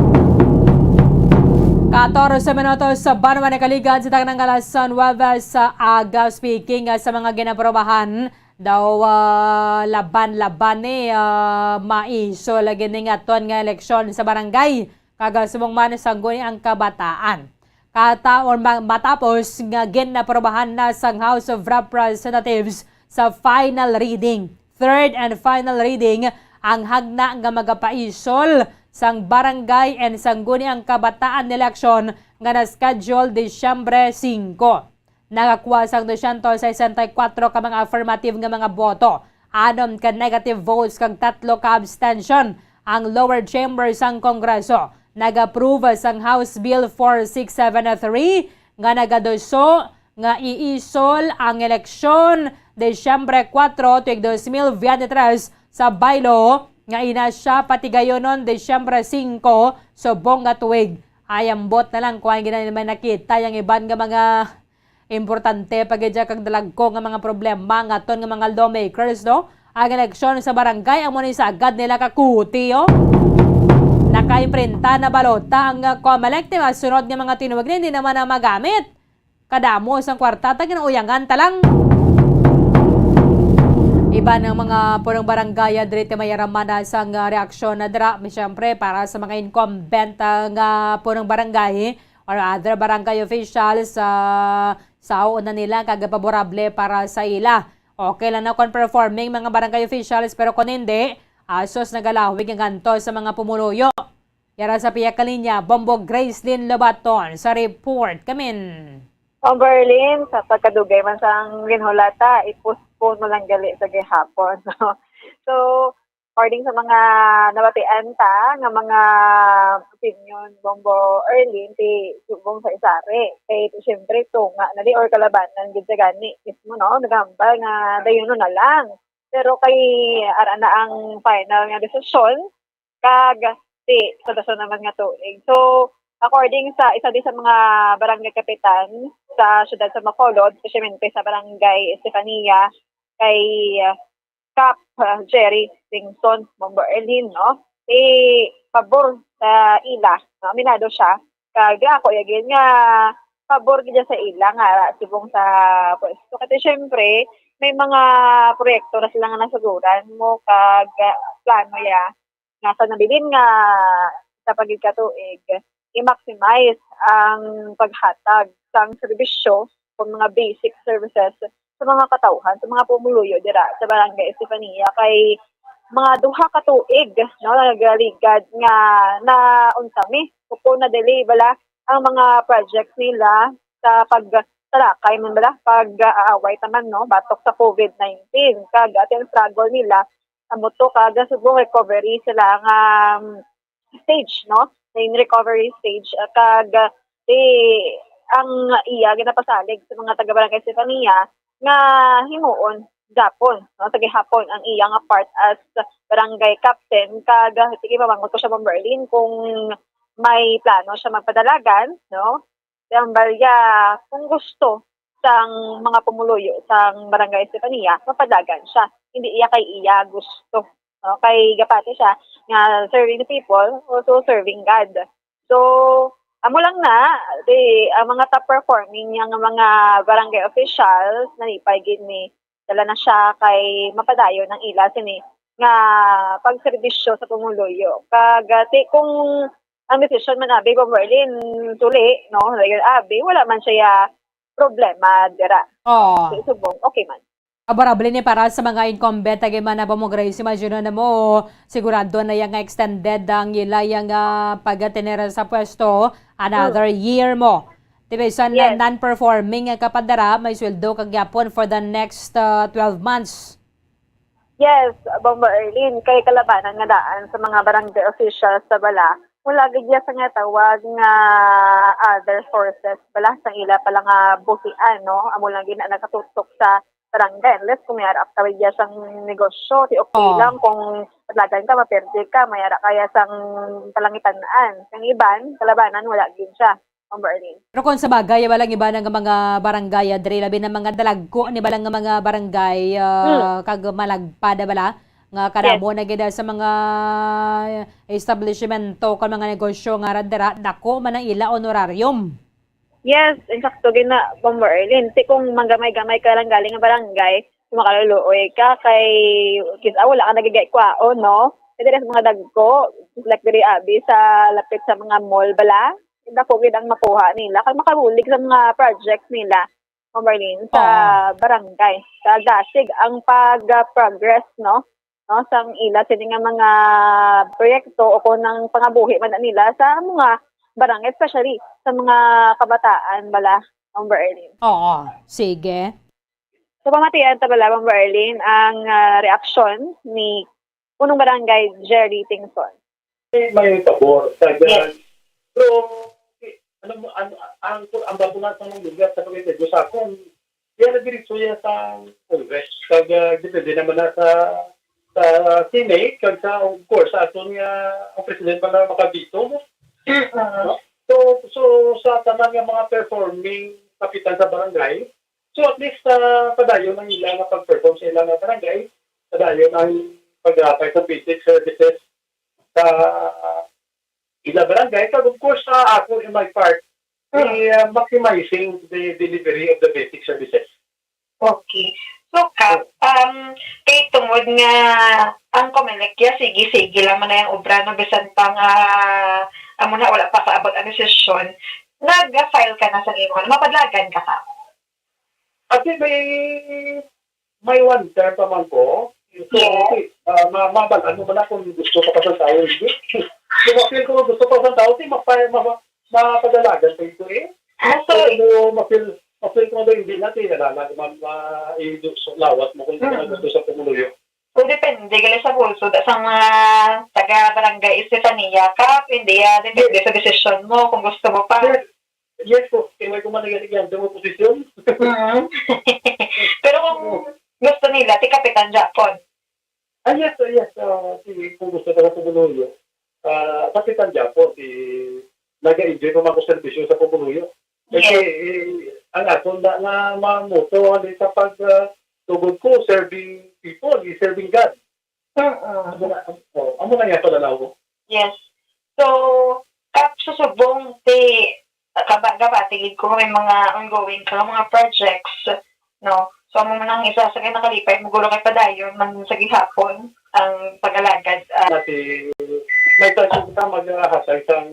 Katorse minutos sa banwa na kaligan sa tanang kalasan, Huwebes sa aga. Speaking, ah, sa mga ginaprobahan, daw, ah, laban-laban ni, ah, maiso lagi ni nga aton nga eleksyon sa barangay, kag subong man sangguni ang kabataan. Kataon ma-, matapos nga ginaprobahan na sang House of Representatives sa final reading, third and final reading, ang hagna nga magapaisol sang barangay and sangguni ang kabataan eleksyon nga na-schedule Disyembre singko. Nakakuha sang dosyentos sesenta y kuwatro ka mga affirmative nga mga boto, anom ka negative votes kag tatlo ka abstention ang lower chamber sang Kongreso. Nag-approve sang House Bill four six seven three nga nagaduso nga iisol ang eleksyon Disyembre kuwatro, tuig dos mil veintitrés sa bylaw nga ina siya patigayonon Disyembre singko subong nga tuig. Ay, ambot na lang kung ang ginani may nakita yang iban nga mga importante pa gid kag dalagko nga mga problema nga aton nga mga lawmakers, no? Ang eleksyon sa barangay amo ni sagad nila kakuti, oh. Nakaimprenta na balota ang, ah, Comelec, ti masunod nga mga tinubag na hindi naman na magamit. Kadamo sang kwarta, ta ginauyangan ta lang. Iban ang mga punong barangay diri ti mayaraman na sang, ah, reaksyon na dira. Siyempre, para sa mga incumbent, ah, nga punong barangay, or other barangay officials, ah, sao na nila kag paborable para sa ila. Okay lang na kon performing mga barangay officials, pero kon hindi, asos nagalawig ang ganto sa mga pumuluyo. Yara sa pihak kalinya, Bombo Gracelyn Lobaton sa report. Kamin. Bombo Erlin, sa pagkadugay man sang ginhulata, i-postpone mo lang gali sa gihapon. No? So, according sa mga nabatian ta nga mga opinion, Bombo Erlin, ti subong sa isari. Kay, siyempre, tunga na di or kalabanan gid sa gani mismo, no? Naghambal nga dayon na lang. Pero kay ara na ang final nga desisyon, kag ti sa dason naman nga tuig. So, according sa isa di sa mga barangay kapitan sa siyudad sa Bacolod, especially sa barangay Estefania, kay, ah, Kap, ah, Jerry Singson Bombo Erlin, no? Ti pabor sa ila, no? Aminado siya. Kag ako, ya gid nga pabor gid sa ila nga subong sa pwesto. Kasi syempre, may mga proyekto na sila nga nasuguran mo kag, ah, plano ya nga sa nabilin nga sa pagigkatuig, i-maximize ang paghatag sang serbisyo o mga basic services sa mga katawhan, sa mga pumuluyo dira sa Barangay Estefania. Kay mga duha ka tuig, no, nagaligad nga naunsa mi, o kung na-delay bala ang mga projects nila sa pagtalakay man bala, pag-aaway taman, no, batok sa covid nineteen. Kag ato ang struggle nila, amo to, kag subong recovery sila nga, um, stage, no? In recovery stage, ah, kag, ah, di, ang iya ginapasalig sa mga taga Barangay Estefania nga himuon gapon, no, sa gihapon ang iya nga part as barangay captain, kag, ah, sige, mamangkot ko siya, Ma'am Berlin, kung may plano siya magpadalagan, no? Ang balya, kung gusto sang mga pumuluyo sang Barangay Estefania, mapadagan siya. Hindi iya kay iya gusto. No? Kay gapati siya nga serving the people, also serving God. So, amo lang na, di, ang mga top performing nga mga barangay officials, nalipay gid ni dala na siya kay mapadayon ang ila sini nga pagserbisyo sa pumuluyo. Kag, ah, ti, kung ang desisyon man abi, Bombo Erlin, tuli, no? Dayon abi, wala man siya problema dira. Oo. Ti subong, okay man. Favorable ni para sa mga incumbent, agi man na ba mo, Grace, imagine na mo, sigurado na yang extended ang ila yang, ah, pagtener sa pwesto, another Mm. year mo. Ti bisan Yes. non-performing nga kapadara, may sweldo ka gyapon for the next, ah, twelve months. Yes, Bombo Erlin, kay kalabanan nga daan sa mga barangay officials sa bala, wala gid ya sa nga tawag nga other sources bala sa ila pala nga buhian, no? Amo lang gid na nakatutok sa barangay. Unless kung may ara ka ya sang negosyo, ti okay Oo. lang kung padalagan ka, maperde ka, may ara kaya sang kalangitan-an. Ang iban, kalabanan, wala gid siya. Ma'am Berlin. Pero kung sa bagay, wala lang iba nga mga barangay, ah, diri, labi na mga dalagko ni bala nga mga barangay, ah, Hmm. kag malagpad bala, nga Yes. kadamo na gid sa mga establishmento kag mga negosyo nga radera, dako man ang ila honorarium. Yes, insakto gid na, Ma'am Berlin. Ti kung manggamay-gamay ka lang galing nga barangay, makaluluoy ka kay kis-, ah, wala ka nagigay kwaon, no? Kay diri sa mga dagko, like diri abi sa lapit sa mga mall bala, dako gid ang makuha nila kag makabulig sa mga project nila, Ma'am Marlene, sa Oo. barangay. Sa dasig ang pag-progress, no? No, sang ila sini nga mga proyekto o kung ang pangabuhi man na nila sa mga barangay, especially sa mga kabataan bala, Ma'am Marlene. Oo, sige. So, pamatian ta bala, Ma'am Marlene, ang, ah, reaksyon ni Punong Barangay Jerry Tingson. May pabor. Kag, Yes. pero, ano mo, ano, ang, ang bato na sa mga lugar sa pagkakita sa akon, kaya nagdiritso yan sa Congress. Kag, ah, depende naman na sa, sa Senate, kag sa, of course, sa aton nga, ang president pa na makabito, no? Mm. No? So, so, sa tanan nga mga performing kapitan sa barangay, so at least, ah, padayon ang ila nga pag-perform sa ila nga barangay, padayon ang pag-, ah, pag-, basic services sa ila barangay, kag of course, sa ako in my part, Mm. the, ah, maximizing the delivery of the basic services. Okay. So, Kap, um, kay tungod nga ang Comelec, ya, sige-sige lang man na yung obra, no, bisan pa nga, amo na, wala pa kaabot ang desisyon, nag-file ka na sa imo, ano, mapadlagan ka, Kap? Kasi may, may one term pa man ko. So, Yes. okay, ah, ma-, mabalaan mo man ako kung gusto ka pa sa tao, hindi. Kung ma-feel ko gusto pa sa tao, di mapa-, ma-, ma-, mapadalagan pa ito eh. Ah, so, Kung mo ma-feel, ma-feel ko na hindi na, di nalalag man, ma-, i-, so, lawat mo kung hindi ka Mm. gusto sa pumuluyo. So, depende gali sa bulso da, sa mga taga Barangay Estefania ka, hindi, ah, depende Yes. sa desisyon mo kung gusto mo pa. Yes. Yes po, kay way ko man nagaligyang sa oposisyon. Mm. Pero kung Oo. gusto nila, si Kapitan Japon. Ah, yes, ah, yes. Ah, si, kung gusto ko sa pumuluyo, ah, Kapitan Japon, si, nag-enjoy pa man ko serbisyo sa pumuluyo. Kasi, Yes. eh, ang akon na nga mga motto, ano, sa pag, ah, tugod ko, serving people, is serving God. Mm-mm. Amo na, oh, amo na nga pala na ako. Yes. So, Kap, sa subong, ti, kaba-, kabati gid ko may mga ongoing ka mga projects, no? So, amo man ang isa sa kay nakalipay mo, guro, kay padayon man sa gihapon ang pag-alagad, ah. Kasi may chance kita mag-ahasay sang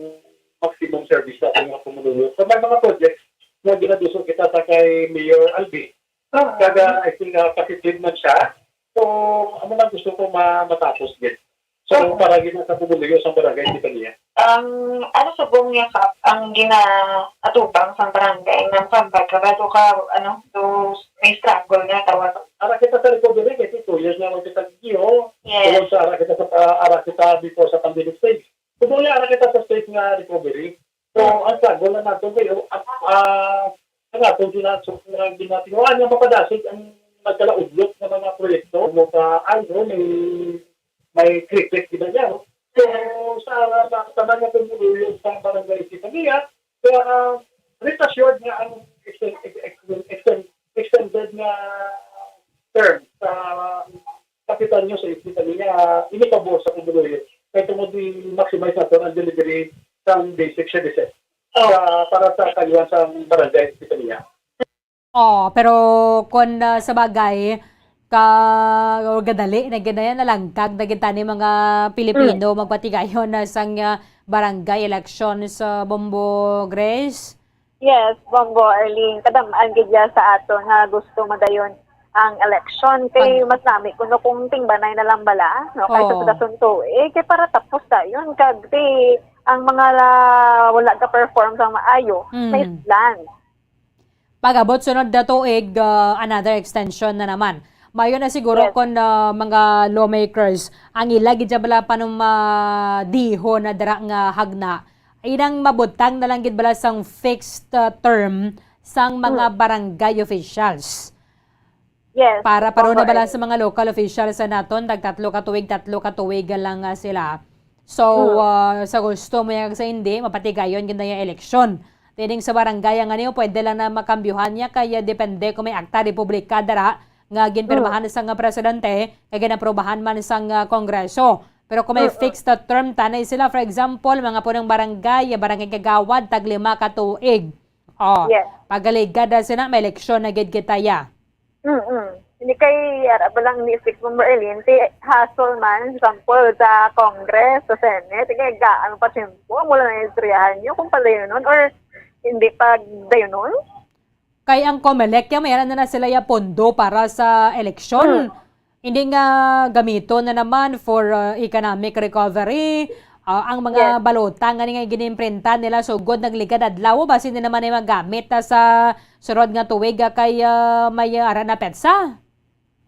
maximum service sa ating mga pumuluyo. So, may mga projects nga ginaduso kita sa kay Mayor Albi. Oo. Kag, ah, I think, ah, positive man siya. So, amo lang gusto ko ma-, matapos gid. So, Oo. para gid na sa pumuluyo sa barangay, di ba niya? Ang, ano, subong niya, Kap, ang ginaatubang sa barangay nga makambag ka ba, do ka, ano, do may struggle nga tawag? Ara kita sa recovery, kasi two years na lang kita, iyo. Yes. Tulad sa ara kita sa, ah, ara kita before sa pandemic stage. Subong niya, ara kita sa stage nga recovery. So, ang struggle na nato kay, ah, ah, ang aton gina-, so, nga ginatinuan nga mapadasig ang nagkalaudlot nga mga proyekto. Mo ka, ano, may, may kritik gid niya, no? So, sa, sa tanan nga pumuluyo sa Barangay Estefania, kaya, ah, rest assured nga ang extend-, ex-, ex-, extend-, extended nga term sa kapitan niyo sa isip kami nga ini pabor sa pumuluyo. Kay tungod i-maximize nato ang delivery sang basic services Oh. sa, para sa kaliwan sang barangay sa Pitania. Oh, pero kon, ah, sa bagay, ka, o gadali na gid na yan, nalangkag na gid tani mga Pilipino Mm. magpatigayon na sang, ah, barangay election sa Bombo, Grace. Yes, Bombo, Arlene, kadam-an gid ya sa ato nga gusto madayon ang election. Kay Pag- mas nami kuno kung tingbanay na lang bala, no? Kaysa Oo. sa dason tuig, kay para tapos dayon. Kag di, ang mga la-, wala ka-perform sa maayo, Mm. may plan. Pag-abot sunod na tuig, ah, another extension na naman. Maayo na siguro Yes. kung, ah, mga lawmakers, ang ila gid siya bala panumadihon na dira nga hagna, inang mabutang na lang gid bala sang fixed, ah, term sang mga Hmm. barangay officials. Yes, Para pareho na tama, bala eh. sa mga local officials sa naton, tag tatlo ka tuig, tatlo ka tuig lang, ah, sila. So, Hmm. ah, sa gusto mo yan, sa hindi, mapatigayon gid na yung eleksyon. Tining sa barangay ang ano, pwede lang na makambyuhan niya, kaya depende kung may akta republika dara nga ginpirmahan Hmm. sang presidente, kaya ginaprobahan man sang, ah, Kongreso. Pero kung may Hmm, hmm. fixed term, tanay sila, for example, mga punong barangay, barangay kagawad, tag lima ka tuig. Oh, Yes. pagaligad na sila, may eleksyon na gid kita, ya. Mm-mm. Hindi kay, ara ba lang ni Six Bomber Eileen, si hassle man, example, sa Congress, sa Senate, kay gaan pa tiyempo, mula na istoryahan niyo kung padayonon or hindi pa dayonon? Kay ang Comelec, ya, may ara na, na sila ya pondo para sa eleksyon. Mm. Hindi nga gamiton na naman for, uh, economic recovery, uh, ang mga Yes. balota nga ni nga ginimprinta nila sugod nagligad adlaw, basi hindi naman ay magamit na sa sunod nga tuig, ah, kay, ah, may, ah, ara na petsa.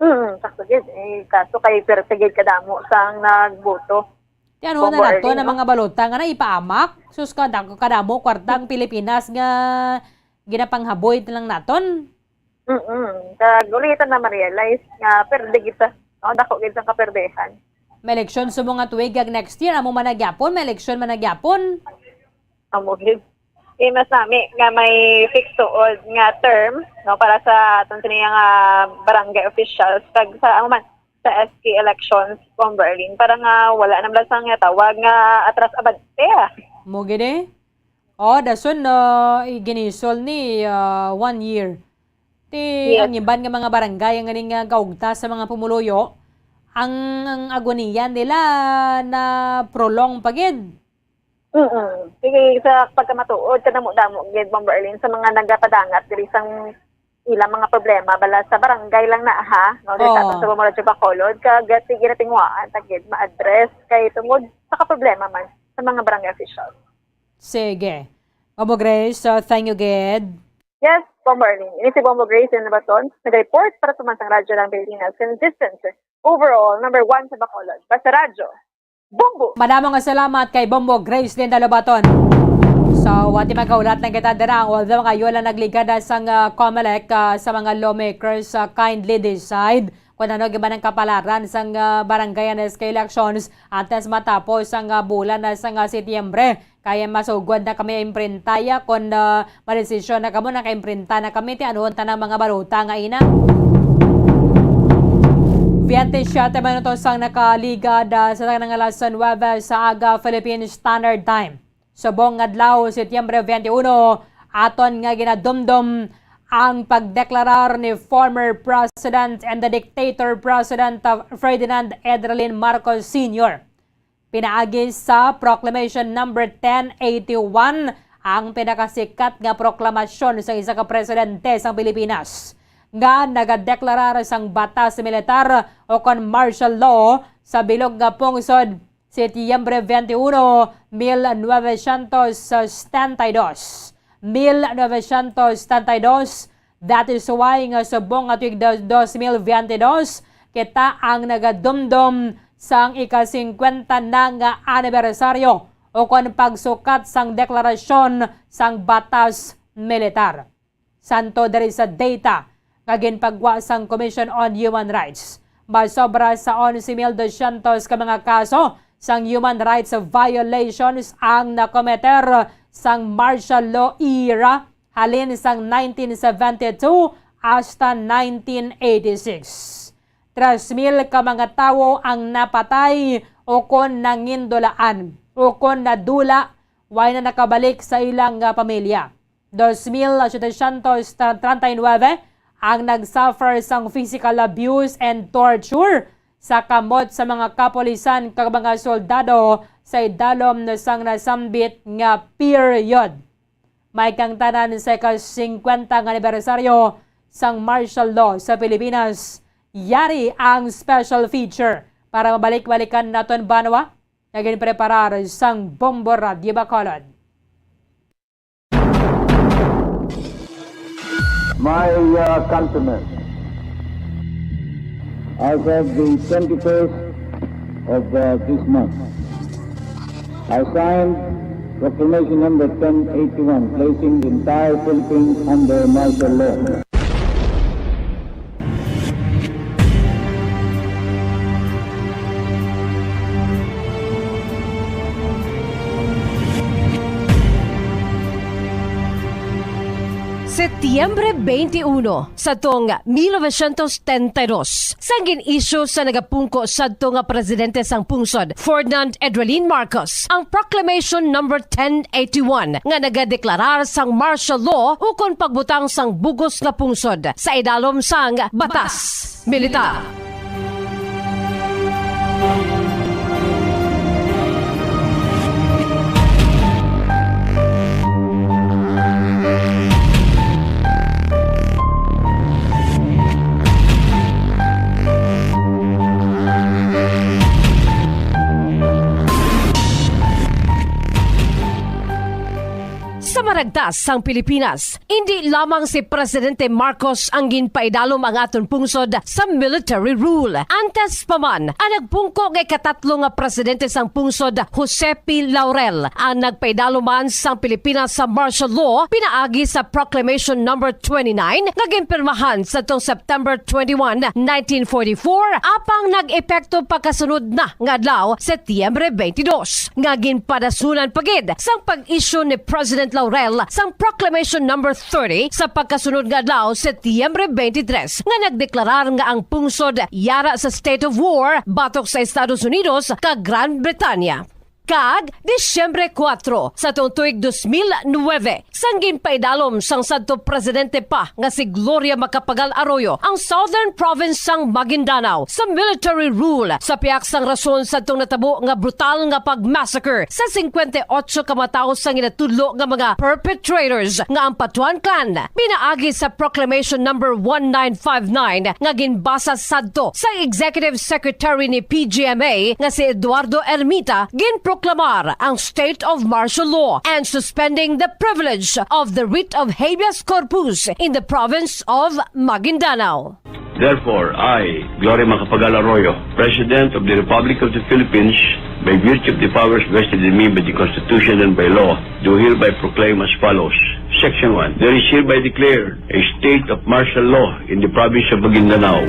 Mm, sakto gid. Eh, kaso kay perte gid kadamo sang nagboto. Ti ano na Bombo nato Arlene, na no? mga balota nga na ipaamak? Sus, kada-, kadamo kwartang Pilipinas nga ginapanghaboy na lang naton. Mm-mm. Kag ulitan na ma-realize nga perde kita. No? Dako gid ang kaperdehan. May eleksyon sa mga tuig kag next year, amo man na gyapon, may eleksyon man na gyapon. Amo gid. Eh, mas nami nga may fixed tuod nga term, no, para sa aton sini nga barangay officials kag sa, amo man, sa S K elections, Bomber Arlene, para nga wala na lang sa nga tawag nga atras abante, ah. Mo gid eh. Oh, dason, no, iginisol ni, ah, one year. Ti Yes. ang iban nga mga barangay ang ganing nga gaugta sa mga pumuluyo, ang, ang agoniya nila na prolong pa gid. Mm. Sige, sa pagkamatuod, kadamo-damo gid, Bomber Arlene, sa mga nagapadangat diri sang ilang mga problema bala sa barangay lang na, ha, no, diri sa Oo. aton sa Bombo Radyo Bacolod, kag sige na tinguhaan ta gid ma-address kay tungod sa kaproblema man sa mga barangay officials. Sige. Bombo Grace, uh, thank you gid. Yes, Bombo Arlene. Ini si Bombo Grace Nabaton, nag-report para sa Mansang Radyo ng Pilipinas, consistent, overall, number one sa Bacolod. Basta Radyo, Bombo! Madamo nga salamat kay Bombo Grace Linda Lobaton. So, wati magkaulat lang kita dira, although nga yun lang nagligad na sang, ah, Comelec, ah, sa mga lawmakers, ah, kindly decide kung ano giban ang kapalaran sang, ah, barangay and S K elections antes matapos ang, ah, bulan na sang, ah, Setyembre. Kaya masugod na kami imprintaya kung, ah, madesisyon na kamo, nakaimprenta na kami, ti anuon tanang mga balota nga ina. Veinte siete minutos ang nakaligad, ah, sa tanang alas nuebe sa aga, Philippine Standard Time. Subong nga adlaw, Setyembre twenty-one, aton nga ginadumdom ang pagdeklarar ni former President and the dictator President, uh, Ferdinand Edralin Marcos Senior. Pinaagi sa Proclamation Number ten eighty-one, ang pinakasikat nga proklamasyon sa isa ka presidente sang Pilipinas, nga nagadeklarar sang batas militar o kon martial law sa bilog nga pungsod, Setyembre twenty-one, mil novecientos setenta y dos. Mil novecientos setenta y dos, that is why nga subong nga tuig do-, dos mil veinte dos, kita ang nagadumdom sang ika-singkwenta na nga anibersaryo o kon pagsukat sang deklarasyon sang batas militar. Santo diri sa data nga ginpagwa sang Commission on Human Rights, masobra sa onse mil dosyentos ka mga kaso sang human rights violations ang nakometer sang martial law era halin sang nineteen seventy-two hasta nineteen eighty-six. Tres mil ka mga tawo ang napatay ukon nangindulaan ukon nadula, way na nakabalik sa ilang, ah, pamilya. Dos mil setecientos treinta y nueve ang nag-suffer sang physical abuse and torture sa kamot sa mga kapulisan kag mga soldado sa idalom sang nasambit nga period. May kang tanan sa ika-singkwenta nga anibersaryo sang martial law sa Pilipinas, yari ang special feature para mabalik-balikan naton banwa nga ginpreparar sang Bombo Radyo Bacolod. My, uh, countrymen, as of the twenty-first of, uh, this month, I signed Proclamation Number ten eighty-one, placing the entire Philippines under martial law. Setyembre twenty-one, sa tong mil novecientos setenta y dos, sang gin-issue sa nagapungko sadto nga presidente sang pungsod, Ferdinand Edralin Marcos, ang Proclamation Number ten eighty-one nga nagadeklarar sang martial law ukon pagbutang sang bugos nga pungsod sa idalom sang batas militar. Sa maragtas sang Pilipinas, indi lamang si Presidente Marcos ang ginpaidalom ang aton pungsod sa military rule. Antes pa man, ang nagpungko nga ikatatlo nga presidente sang pungsod, Jose P. Laurel, ang nagpaidalom man sang Pilipinas sa martial law pinaagi sa Proclamation Number twenty-nine nga ginpirmahan sadtong September twenty-one, nineteen forty-four, apang nag-epekto pagkasunod na nga adlaw, Setyembre twenty-two, nga ginpadasunan pa gid sang pag-issue ni President Laurel sang Proclamation Number thirty sa pagkasunod nga adlaw, Setyembre twenty-three, nga nagdeklarar nga ang pungsod yara sa state of war batok sa Estados Unidos kag Gran Bretanya. kag Disyembre kuwatro sa tuong tuig dos mil nuwebe, sang ginpaidalom sang sadto presidente pa nga si Gloria Macapagal Arroyo ang Southern Province sang Maguindanao sa military rule sa pihak sang rason sadtong natabo nga brutal nga pag-massacre sa singkwenta y otso ka mga tawo sang ginatudlo nga mga perpetrators nga ang Patuan Clan. Pinaagi sa Proclamation Number one nine five nine nga ginbasa sadto sa Executive Secretary ni P G M A nga si Eduardo Ermita, ginproklamar ang state of martial law and suspending the privilege of the writ of habeas corpus in the province of Maguindanao. Therefore, I, Gloria Macapagal Arroyo, President of the Republic of the Philippines, by virtue of the powers vested in me by the Constitution and by law, do hereby proclaim as follows. Section one, there is hereby declared a state of martial law in the province of Maguindanao.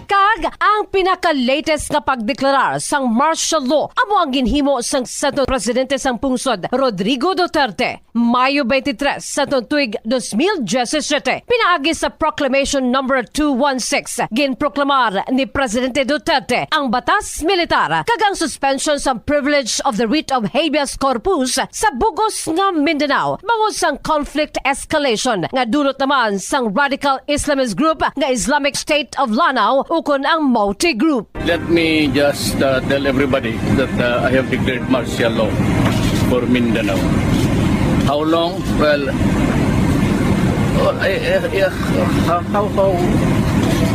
Kag ang pinaka-latest nga pagdeklarar sang martial law amo ang ginhimo sang sadto presidente sang pungsod, Rodrigo Duterte, Mayo twenty-three sa tuig dos mil diyasisiete. Pinaagi sa Proclamation Number two one six, ginproklamar ni Presidente Duterte ang batas militar kag ang suspension sang privilege of the writ of habeas corpus sa bug-os nga Mindanao bangod sang conflict escalation nga dulot naman sang radical Islamist group nga Islamic State of Lanao ukon ang Mauti Group. Let me just, uh, tell everybody that, uh, I have declared martial law for Mindanao. How long? Well, oh, eh, eh, eh, how, how, how?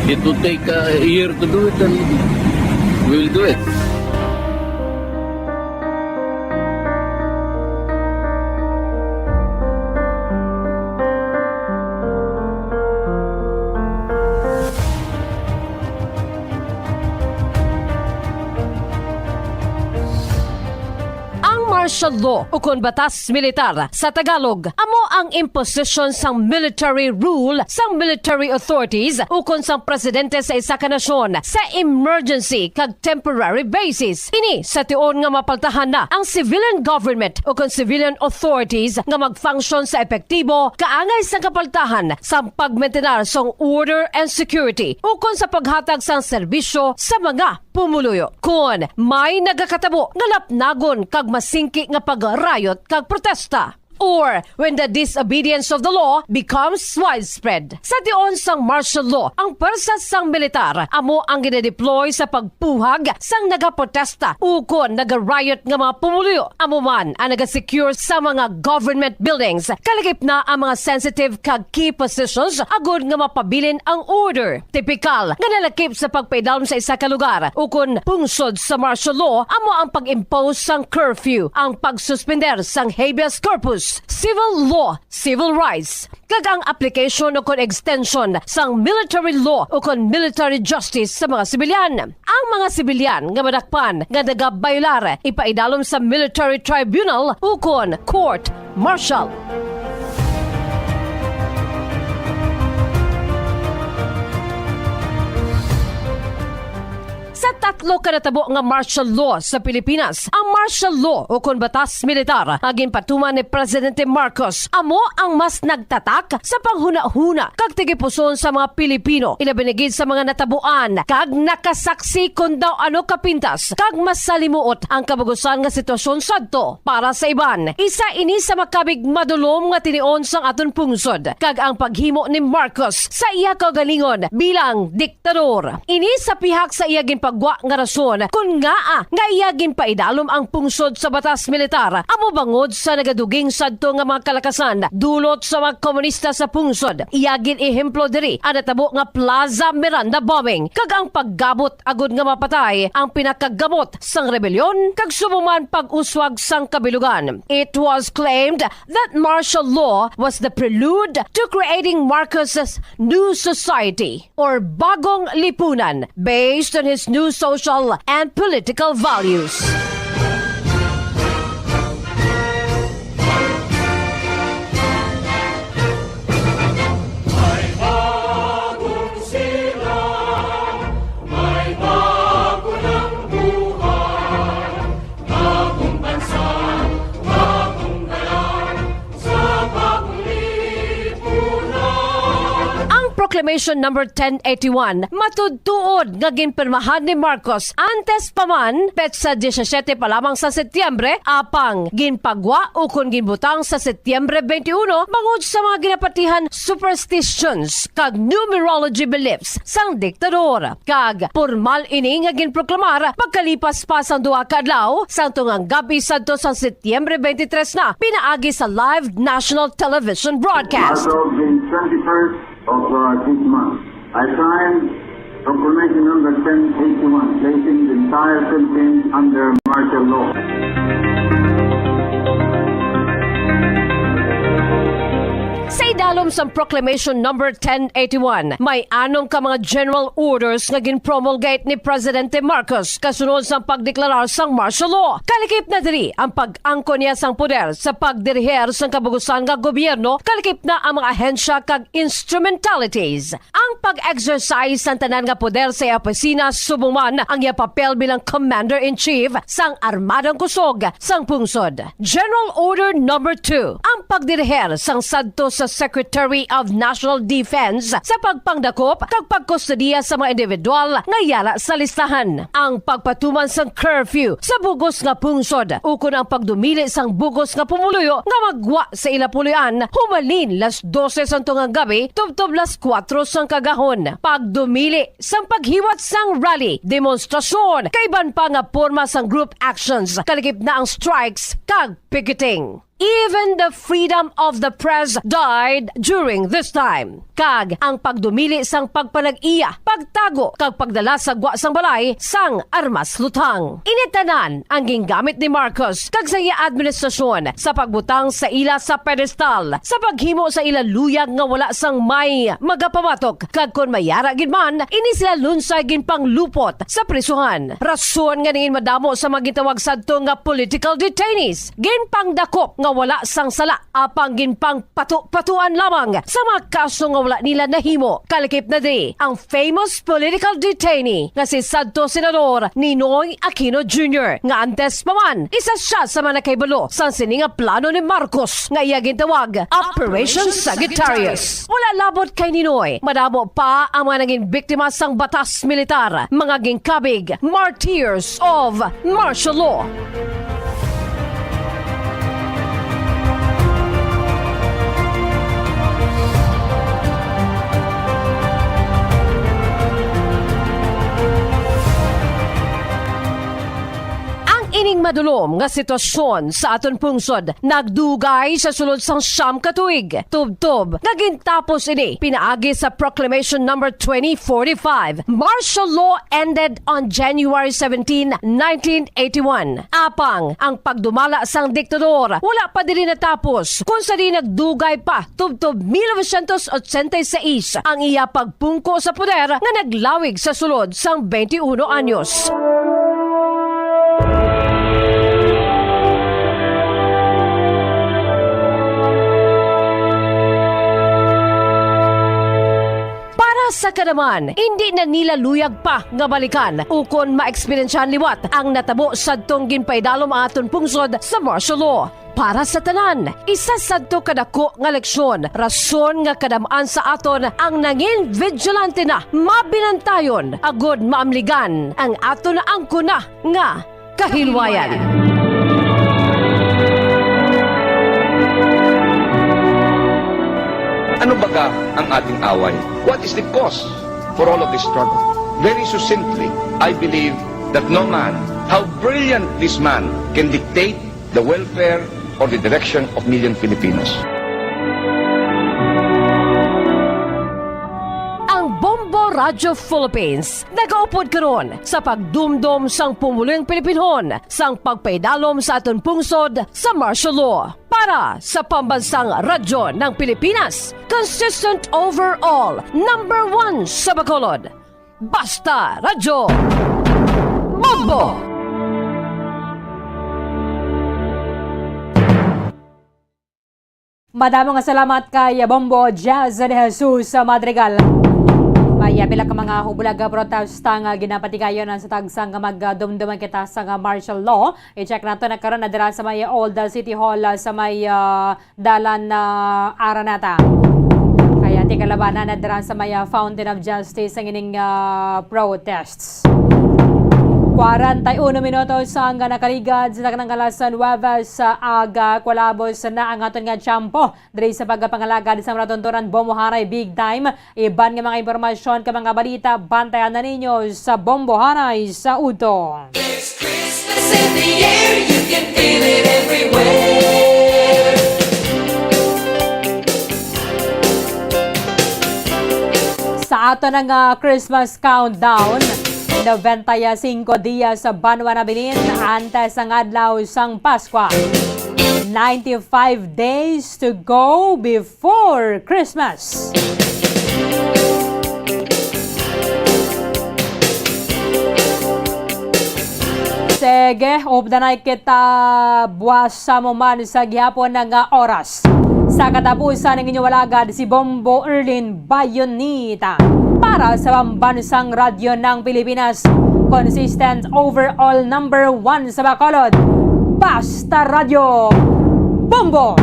It would take a year to do it, and we'll do it. Ang martial law, ukon batas militar sa Tagalog, amo ang imposition sang military rule sang military authorities ukon sang presidente sa isa ka nasyon sa emergency kag temporary basis. Ini sa tion nga mapaltahan na ang civilian government ukon civilian authorities nga mag-function sa epektibo kaangay sang kapaltahan sang pagmentenar sang order and security ukon sa paghatag sang serbisyo sa mga pumuluyo. Kon may nagakatabo nga lapnagon kag masingki nga pag-riot kag protesta, or when the disobedience of the law becomes widespread. Sa tion sang martial law, ang pwersa sang militar amo ang ginadeploy sa pagpuhag sang nagaprotesta ukon naga-riot nga mga pumuluyo. Amo man ang naga-secure sa mga government buildings, kalakip na ang mga sensitive kag key positions, agod nga mapabilin ang order. Tipikal nga nalakip sa pagpaidalom sa isa ka lugar ukon pungsod sa martial law amo ang pag-impose sang curfew, ang pagsuspender sang habeas corpus, civil law, civil rights, kag ang application ukon extension sang military law ukon military justice sa mga sibilyan. Ang mga sibilyan nga madakpan nga nagabayolar ipaidalom sa military tribunal ukon court martial. Sa tatlo ka natabo nga martial law sa Pilipinas, ang martial law ukon batas militar nga ginpatuman ni Presidente Marcos amo ang mas nagtatak sa panghunahuna kag tigipuson sa mga Pilipino, ilabi na gid sa mga natabuan kag nakasaksi kon daw ano kapintas kag masalimuot ang kabug-usan nga sitwasyon sadto. Para sa iban, isa ini sa makabig madulom nga tinion sang aton pungsod kag ang paghimo ni Marcos sa iya kaugalingon bilang diktador. Ini sa pihak sa iya ginpagwa nga rason kon ngaa nga iya ginpaidalom ang pungsod sa batas militar amo bangod sa nagaduging sadto nga mga kalakasan dulot sa mga komunista sa pungsod. Iya gin-ehemplo diri ang natabo nga Plaza Miranda bombing kag ang paggabot agod nga mapatay ang pinakagamot sang rebelyon kag subong man pag-uswag sang kabilugan. It was claimed that martial law was the prelude to creating Marcos's new society or bagong lipunan based on his new social and political values. May bago ng buhay, bagong bansa, bagong galaw, sa Proclamation Number ten eighty-one, matuod-tuod nga ginpirmahan ni Marcos antes pa man petsa diyesisete pa lamang sa Setyembre, apang ginpagwa ukon ginbutang sa Setyembre twenty-one bangod sa mga ginapatihan superstitions kag numerology beliefs sang diktador. Kag pormal ini nga ginproklamar pagkalipas pa sang duha ka adlaw, sang tungang gab-i sadto sang Setyembre twenty-three na, pinaagi sa live national television broadcast. As of the twenty-first of, uh, this month, I signed Proclamation Number ten eighty-one, placing the entire Philippines under martial law. Sa idalom sang Proclamation Number ten eighty-one, may anom ka mga general orders nga ginpromulgate ni Presidente Marcos kasunod sang pagdeklarar sang martial law. Kalikip na diri ang pag-angkon niya sang poder sa pagdiriher sang kabugusan nga gobyerno, kalikip na ang mga ahensya kag instrumentalities. Ang pag-exercise sang tanan nga poder sa iya opisina subong man ang iya papel bilang Commander-in-Chief sang Armadang Kusog sang pungsod. General Order Number Two, ang pagdiriher sang sadto sa Secretary of National Defense sa pagpangdakop kag pagkustodiya sa mga individual nga yara sa listahan. Ang pagpatuman sang curfew sa bug-os nga pungsod ukon ang pagdumili sang bug-os nga pumuluyo nga magwa sa ila puloy-an humalin las dose sang tungang gab-i tubtob las kuwatro sang kaagahon. Pagdumili sang paghiwat sang rally, demonstrasyon, kag iban pa nga porma sang group actions, kalikip na ang strikes kag picketing. Even the freedom of the press died during this time. Kag ang pagdumili sang pagpanag-iya, pagtago, kag pagdala sa gwa sang balay sang armas luthang. Ini tanan ang gingamit ni Marcos kag sa iya administrasyon sa pagbutang sa ila sa pedestal, sa paghimo sa ila luyag nga wala sang may magapamatok, kag kon may yara gid man, ini sila lunsay ginpanglupot sa prisuhan. Rason nga diin madamo sa mga gintawag sadto nga political detainees ginpangdakop nga wala sang sala, apang ginpangpato-patoan lamang sa mga kaso nga wala nila nahimo. Kalikip na diri ang famous political detainee nga si sadto Senador Ninoy Aquino Junior, nga antes pa man isa sia sa mga nakahibalo sang sini nga plano ni Marcos nga iya gintawag Operation Sagittarius. Wala labot kay Ninoy, madamo pa ang mga naging biktima sang batas militar, mga ginkabig, martyrs of martial law. Ang ining madulom nga sitwasyon sa aton pungsod nagdugay sa sulod sang siyam ka tuig. Tubtob nga gintapos ini pinaagi sa Proclamation Number twenty forty-five. Martial law ended on January seventeen, nineteen eighty-one. Apang ang pagdumala sang diktador wala pa diri natapos, kun sa diin nagdugay pa tubtob mil novecientos ochenta y seis ang iya pagpungko sa poder nga naglawig sa sulod sang twenty-one anyos. Para sa kada man, indi na nila luyag pa nga balikan ukon maeksperiensyahan liwat ang natabo sadtong ginpaidalom ang aton pungsod sa martial law. Para sa tanan, isa sadto ka dako nga leksyon, rason nga kadam-an sa aton ang nangin vigilante na, mabinantayon, agud maamligan ang aton angkon na nga kahilwayan. Ano baga ang ating away? What is the cause for all of this struggle? Very succinctly, I believe that no man, how brilliant this man, can dictate the welfare or the direction of million Filipinos. Ang Bombo Radyo Philippines nagaupod karon sa pagdumdom sang pumulong Pilipinhon sang pagpaidalom sa aton pungsod sa martial law. Para sa Pambansang Radyo ng Pilipinas, consistent overall, number one sa Bacolod. Basta Radyo, Bombo! Madamo nga salamat kay Bombo Jazz de Jesus Madrigal. May, ah, pila ka mga hubulag, ah, protesta nga ginapatigayon sa tagsang magdumduman kita sa nga martial law. I-check nato na karon na dira sa may Old City Hall, ah, sa may, ah, Dalan, ah, Araneta. Kaya ti kalabanan na dira sa may, ah, Fountain of Justice ang ining, ah, protests. Kwarenta y uno minutos ang nakaligad sa taknang alas nuwebe sa aga. Kwalabos na ang aton nga tiyempo diri sa pagpangalagad sa matuntunan Bombohanay Big Time. Iban nga mga impormasyon kag mga balita, bantayan na ninyo sa Bombohanay sa Udto. There's Christmas in the air, you can feel it everywhere. Sa aton nga Christmas countdown, noventa y cinco dias sa banwa nabilin antes ang adlaw sang Paskwa. Ninety-five days to go before Christmas. Sige, updanay kita buwas sa mo man sa gihapon nga oras. Sa katapusan, ang inyong alagad, si Bombo Erlin Bayonita. Para sa Pambansang Radyo ng Pilipinas, consistent overall number one sa Bacolod. Basta Radyo, Bombo!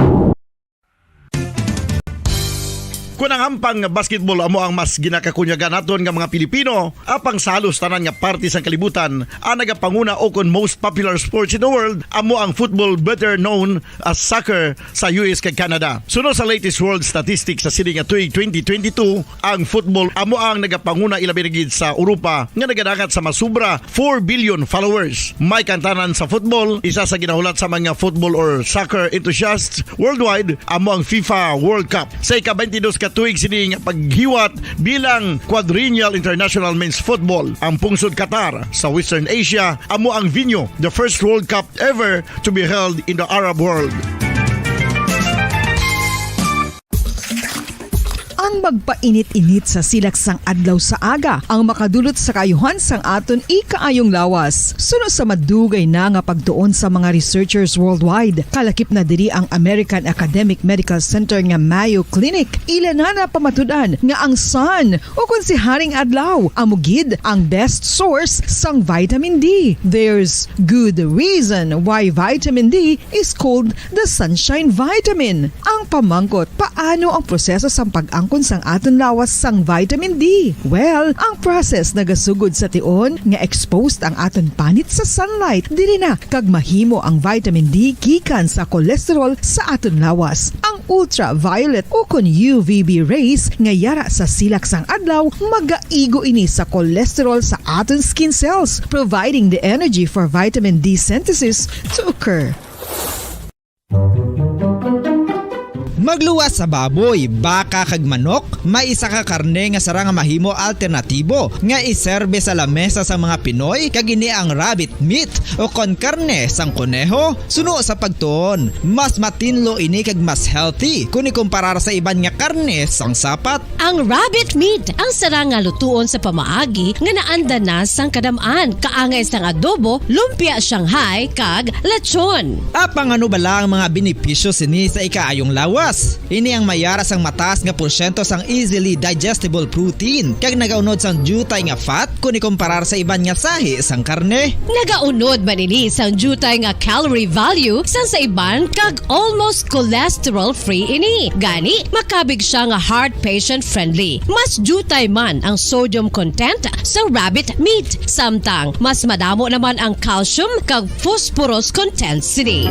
Kon ang hampang nga basketball amo ang mas ginakakunyagan naton nga mga Pilipino, apang sa halos tanan nga parte sang kalibutan, ang nagapanguna o kon most popular sports in the world amo ang football, better known as soccer, sa U S kag Canada. Suno sa latest world statistics sa sini nga tuig twenty twenty-two, ang football amo ang nagapanguna, ilabi na gid sa Europa nga nagadangat sa masubra four billion followers. May kantanan sa football, isa sa ginahulat sa mga football or soccer enthusiasts worldwide, amo ang FIFA World Cup. Sa ika-twenty-dos ka tuig sini nga paghiwat bilang Quadrennial International Men's Football, ang pungsod Qatar sa Western Asia amo ang venue, the first World Cup ever to be held in the Arab world. Ang magpainit-init sa silak sang adlaw sa aga ang makadulot sa kaayuhan sang aton ikaayong lawas. Suno sa madugay na nga pagtuon sa mga researchers worldwide, kalakip na diri ang American Academic Medical Center nga Mayo Clinic. Ila na napamatud-an nga ang sun, o kon si Haring Adlaw, amo gid ang best source sang vitamin D. There's good reason why vitamin D is called the sunshine vitamin. Ang pamangkot, paano ang proseso sang pag-angkon sang aton lawas sang vitamin D? Well, ang process nagasugod sa tion nga exposed ang aton panit sa sunlight. Diri na kag mahimo ang vitamin D gikan sa cholesterol sa aton lawas. Ang ultraviolet o kon U V B rays nga yara sa silak sang adlaw, magaigo ini sa cholesterol sa aton skin cells, providing the energy for vitamin D synthesis to occur. Magluwas sa baboy, baka, kag manok, may isa ka karne nga sarang nga mahimo alternatibo nga iserbe sa lamesa sang mga Pinoy, kag ini ang rabbit meat o kon karne sang koneho. Suno sa pagtuon, mas matinlo ini kag mas healthy kon ikumparar sa iban nga karne sang sapat. Ang rabbit meat ang sarang nga lutuon sa pamaagi nga naanda na sang kadam-an, kaangay sang adobo, lumpia Shanghai, kag lechon. Apang ano bala ang mga benepisyo sini sa ikaayong lawas? Ini ang mayara sang mataas nga porsyento sang easily digestible protein, kag nagaunod sang diutay nga fat kon ikumparar sa iban nga sahi sang karne. Nagaunod man ini sang diutay nga calorie value sang sa iban, kag almost cholesterol-free ini. Gani, makabig siya nga heart patient-friendly. Mas diutay man ang sodium content sa rabbit meat, samtang mas madamo naman ang calcium kag phosphorus content sini.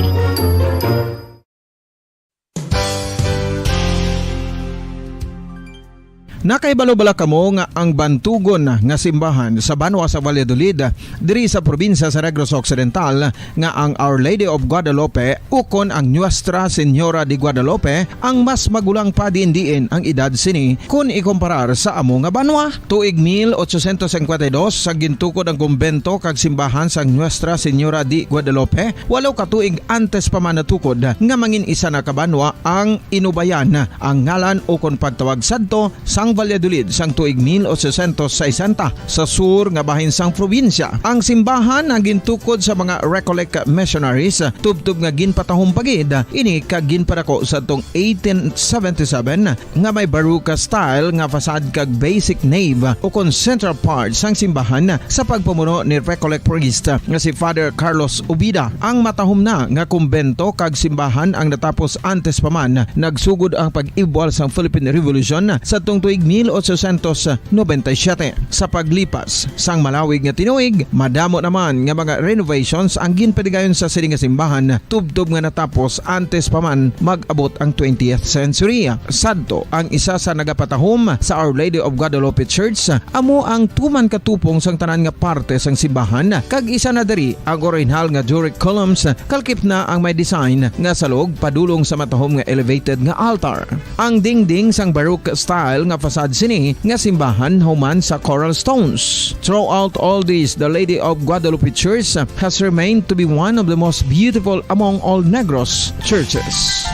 Nakahibalo bala kamo nga ang bantugon nga simbahan sa banwa sa Valladolid, diri sa probinsya sa Negros Occidental, nga ang Our Lady of Guadalupe ukon ang Nuestra Señora de Guadalupe ang mas magulang pa diin-diin ang edad sini kon ikumparar sa amo nga banwa? Tuig mil ochocientos cincuenta y dos, sa gintukod ang kumbento kag simbahan sang Nuestra Señora de Guadalupe, walo ka tuig antes pa man natukod nga mangin isa na ka banwa ang Inubayan, ang ngalan ukon pagtawag sadto sang Valladolid sang tuig mil ochocientos sesenta sa sur nga bahin sang probinsya. Ang simbahan ang gintukod sa mga Recollect missionaries, tubtob nga ginpatahom pa gid ini kag ginpadako sa tong eighteen seventy-seven nga may Baroque style nga facade kag basic nave ukon central part sang simbahan sa pagpamuno ni Recollect priest nga si Father Carlos Ubida. Ang matahom na nga kumbento kag simbahan ang natapos antes pa man nagsugod ang pag-ibwal sang Philippine Revolution sadtong tuig mil ochocientos noventa y siete. Sa paglipas sang malawig nga tinuig, madamo naman nga mga renovations ang ginpadigayon sa sini nga simbahan, tubtob nga natapos antes pa man mag-abot ang twentieth century. Sadto, ang isa sa nagapatahom sa Our Lady of Guadalupe Church amo ang tuman ka tupong sang tanan nga parte sang simbahan, kag isa na diri ang orihinal nga Doric columns, kalkip na ang may design nga salog padulong sa matahom nga elevated nga altar. Ang dingding sang Baroque style nga facade sini nga simbahan human sa coral stones. Throughout all this, the Lady of Guadalupe Church has remained to be one of the most beautiful among all Negros churches.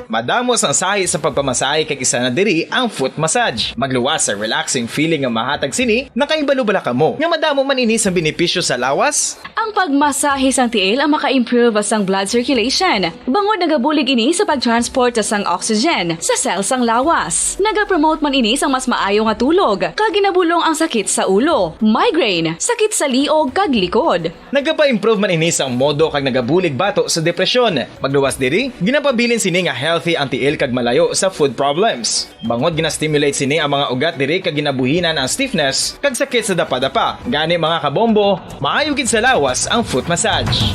Madamo sang sahi sa pagpamasahe, kag isa na diri ang foot massage. Magluwas sa relaxing feeling nga mahatag sini. Nakahibalo bala kamo nga madamo man ini sang benepisyo sa lawas? Ang pagmasahe sang tiil ang maka-improve sang blood circulation, bangod nagabulig ini sa pag-transport sang oxygen sa cell sang lawas. Nagapromote man ini sang mas maayo nga tulog, kag ginabulong ang sakit sa ulo, migraine, sakit sa liog, kag likod. Nagapa-improve man ini sang modo kag nagabulig bato sa depresyon. Magluwas diri, ginapabilin sini nga healthy ang tiil kag malayo sa foot problems. Bangod gina-stimulate sini ang mga ugat diri kag ginabuhinan ang stiffness kag sakit sa dapadapa. Gani, mga kabombo, maayo gid sa lawas ang foot massage.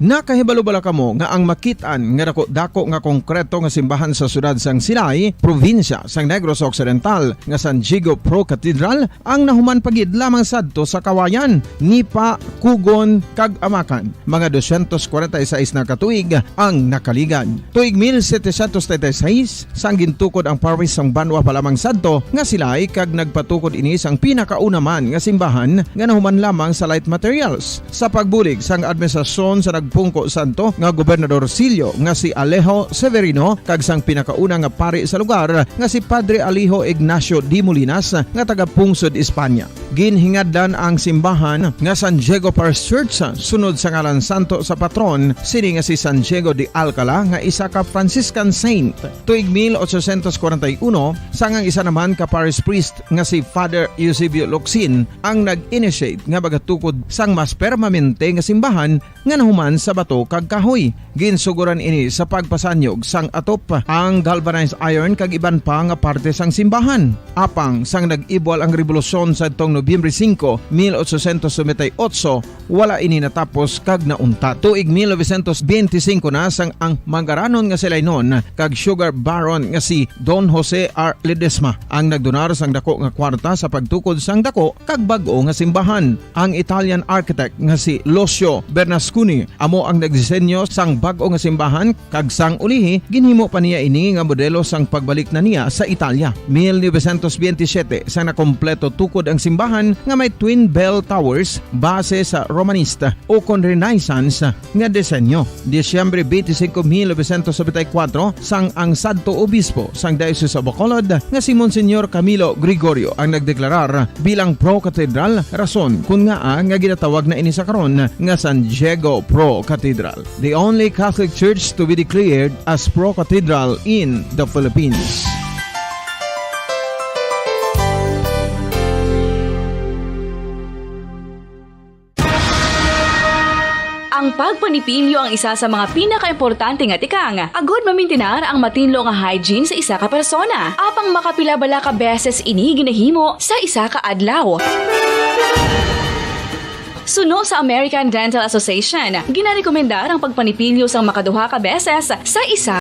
Nakahibalo bala kamo nga ang makit-an nga dako-dako nga konkreto nga simbahan sa siyudad sang Silay, probinsya sang Negros Occidental, nga San Diego Pro Cathedral, ang nahuman pa gid lamang sadto sa Kawayan, Nipa, Cugon, kag Amacan, mga dosyentos kwarenta y seis na ka tuig ang nakaligad. Tuig mil setecientos treinta y seis, sang gintukod ang parish sang banwa pa lamang sadto nga Silay, kag nagpatukod ini sang pinakauna man nga simbahan nga nahuman lamang sa light materials. Sa pagbulig sang administrasyon sa nagpungko sadto nga Gobernador Silyo nga si Alejo Severino kag sang pinakauna nga pari sa lugar nga si Padre Alejo Ignacio de Molinas nga taga-pungsod Espanya. Ginhingadlan ang simbahan nga San Diego Parish Church sunod sa ngalan santo sa patron sini nga si San Diego de Alcala nga isa ka Franciscan saint. Tuig mil ochocientos kwarenta y uno, sang ang isa naman ka parish priest nga si Father Eusebio Locsin ang nag-initiate nga magatukod sang mas permanente nga simbahan nga nahuman sa bato kag kahoy. Ginsuguran ini sa pagpasanyog sang atop, ang galvanized iron kag iban pa nga parte sang simbahan. Apang sang nag-ibwal ang rebolusyon sadtong Nobyembre singko, mil ochocientos noventa y ocho, wala ini natapos kag nauntat. Tuig mil novecientos benti singko na sang ang mangaranon nga Silaynon kag sugar baron nga si Don Jose R. Ledesma ang nagdonar sang dako nga kwarta sa pagtukod sang dako kag bag-o nga simbahan. Ang Italian architect nga si Lucio Bernasconi amo ang nagdisenyo sang bag-o nga simbahan, kag sang ulihi ginhimo pa niya ini nga modelo sang pagbalik na niya sa Italia. Mil novecientos benti siyete, sang nakompleto tukod ang simbahan nga may twin bell towers base sa Romanista ukon Renaissance nga disenyo. Disyembre benti singko, mil novecientos nobenta y kuwatro, sang ang sadto obispo sang Diocese of Bacolod nga si Monsignor Camilo Gregorio ang nagdeklarar bilang pro-cathedral, rason kon ngaa nga ginatawag na ini sa karon nga San Diego Pro Cathedral, the only Catholic church to be declared as pro-cathedral in the Philippines. Ang pagpanipilyo ang isa sa mga pinakaimportante nga tikang agud mamintinar ang matinlo nga hygiene sa isa ka persona. Apang makapila bala ka beses ini ginahimo sa isa ka adlaw? Suno sa American Dental Association, ginarekomendar ang pagpanipilyo sang makaduha ka beses sa isa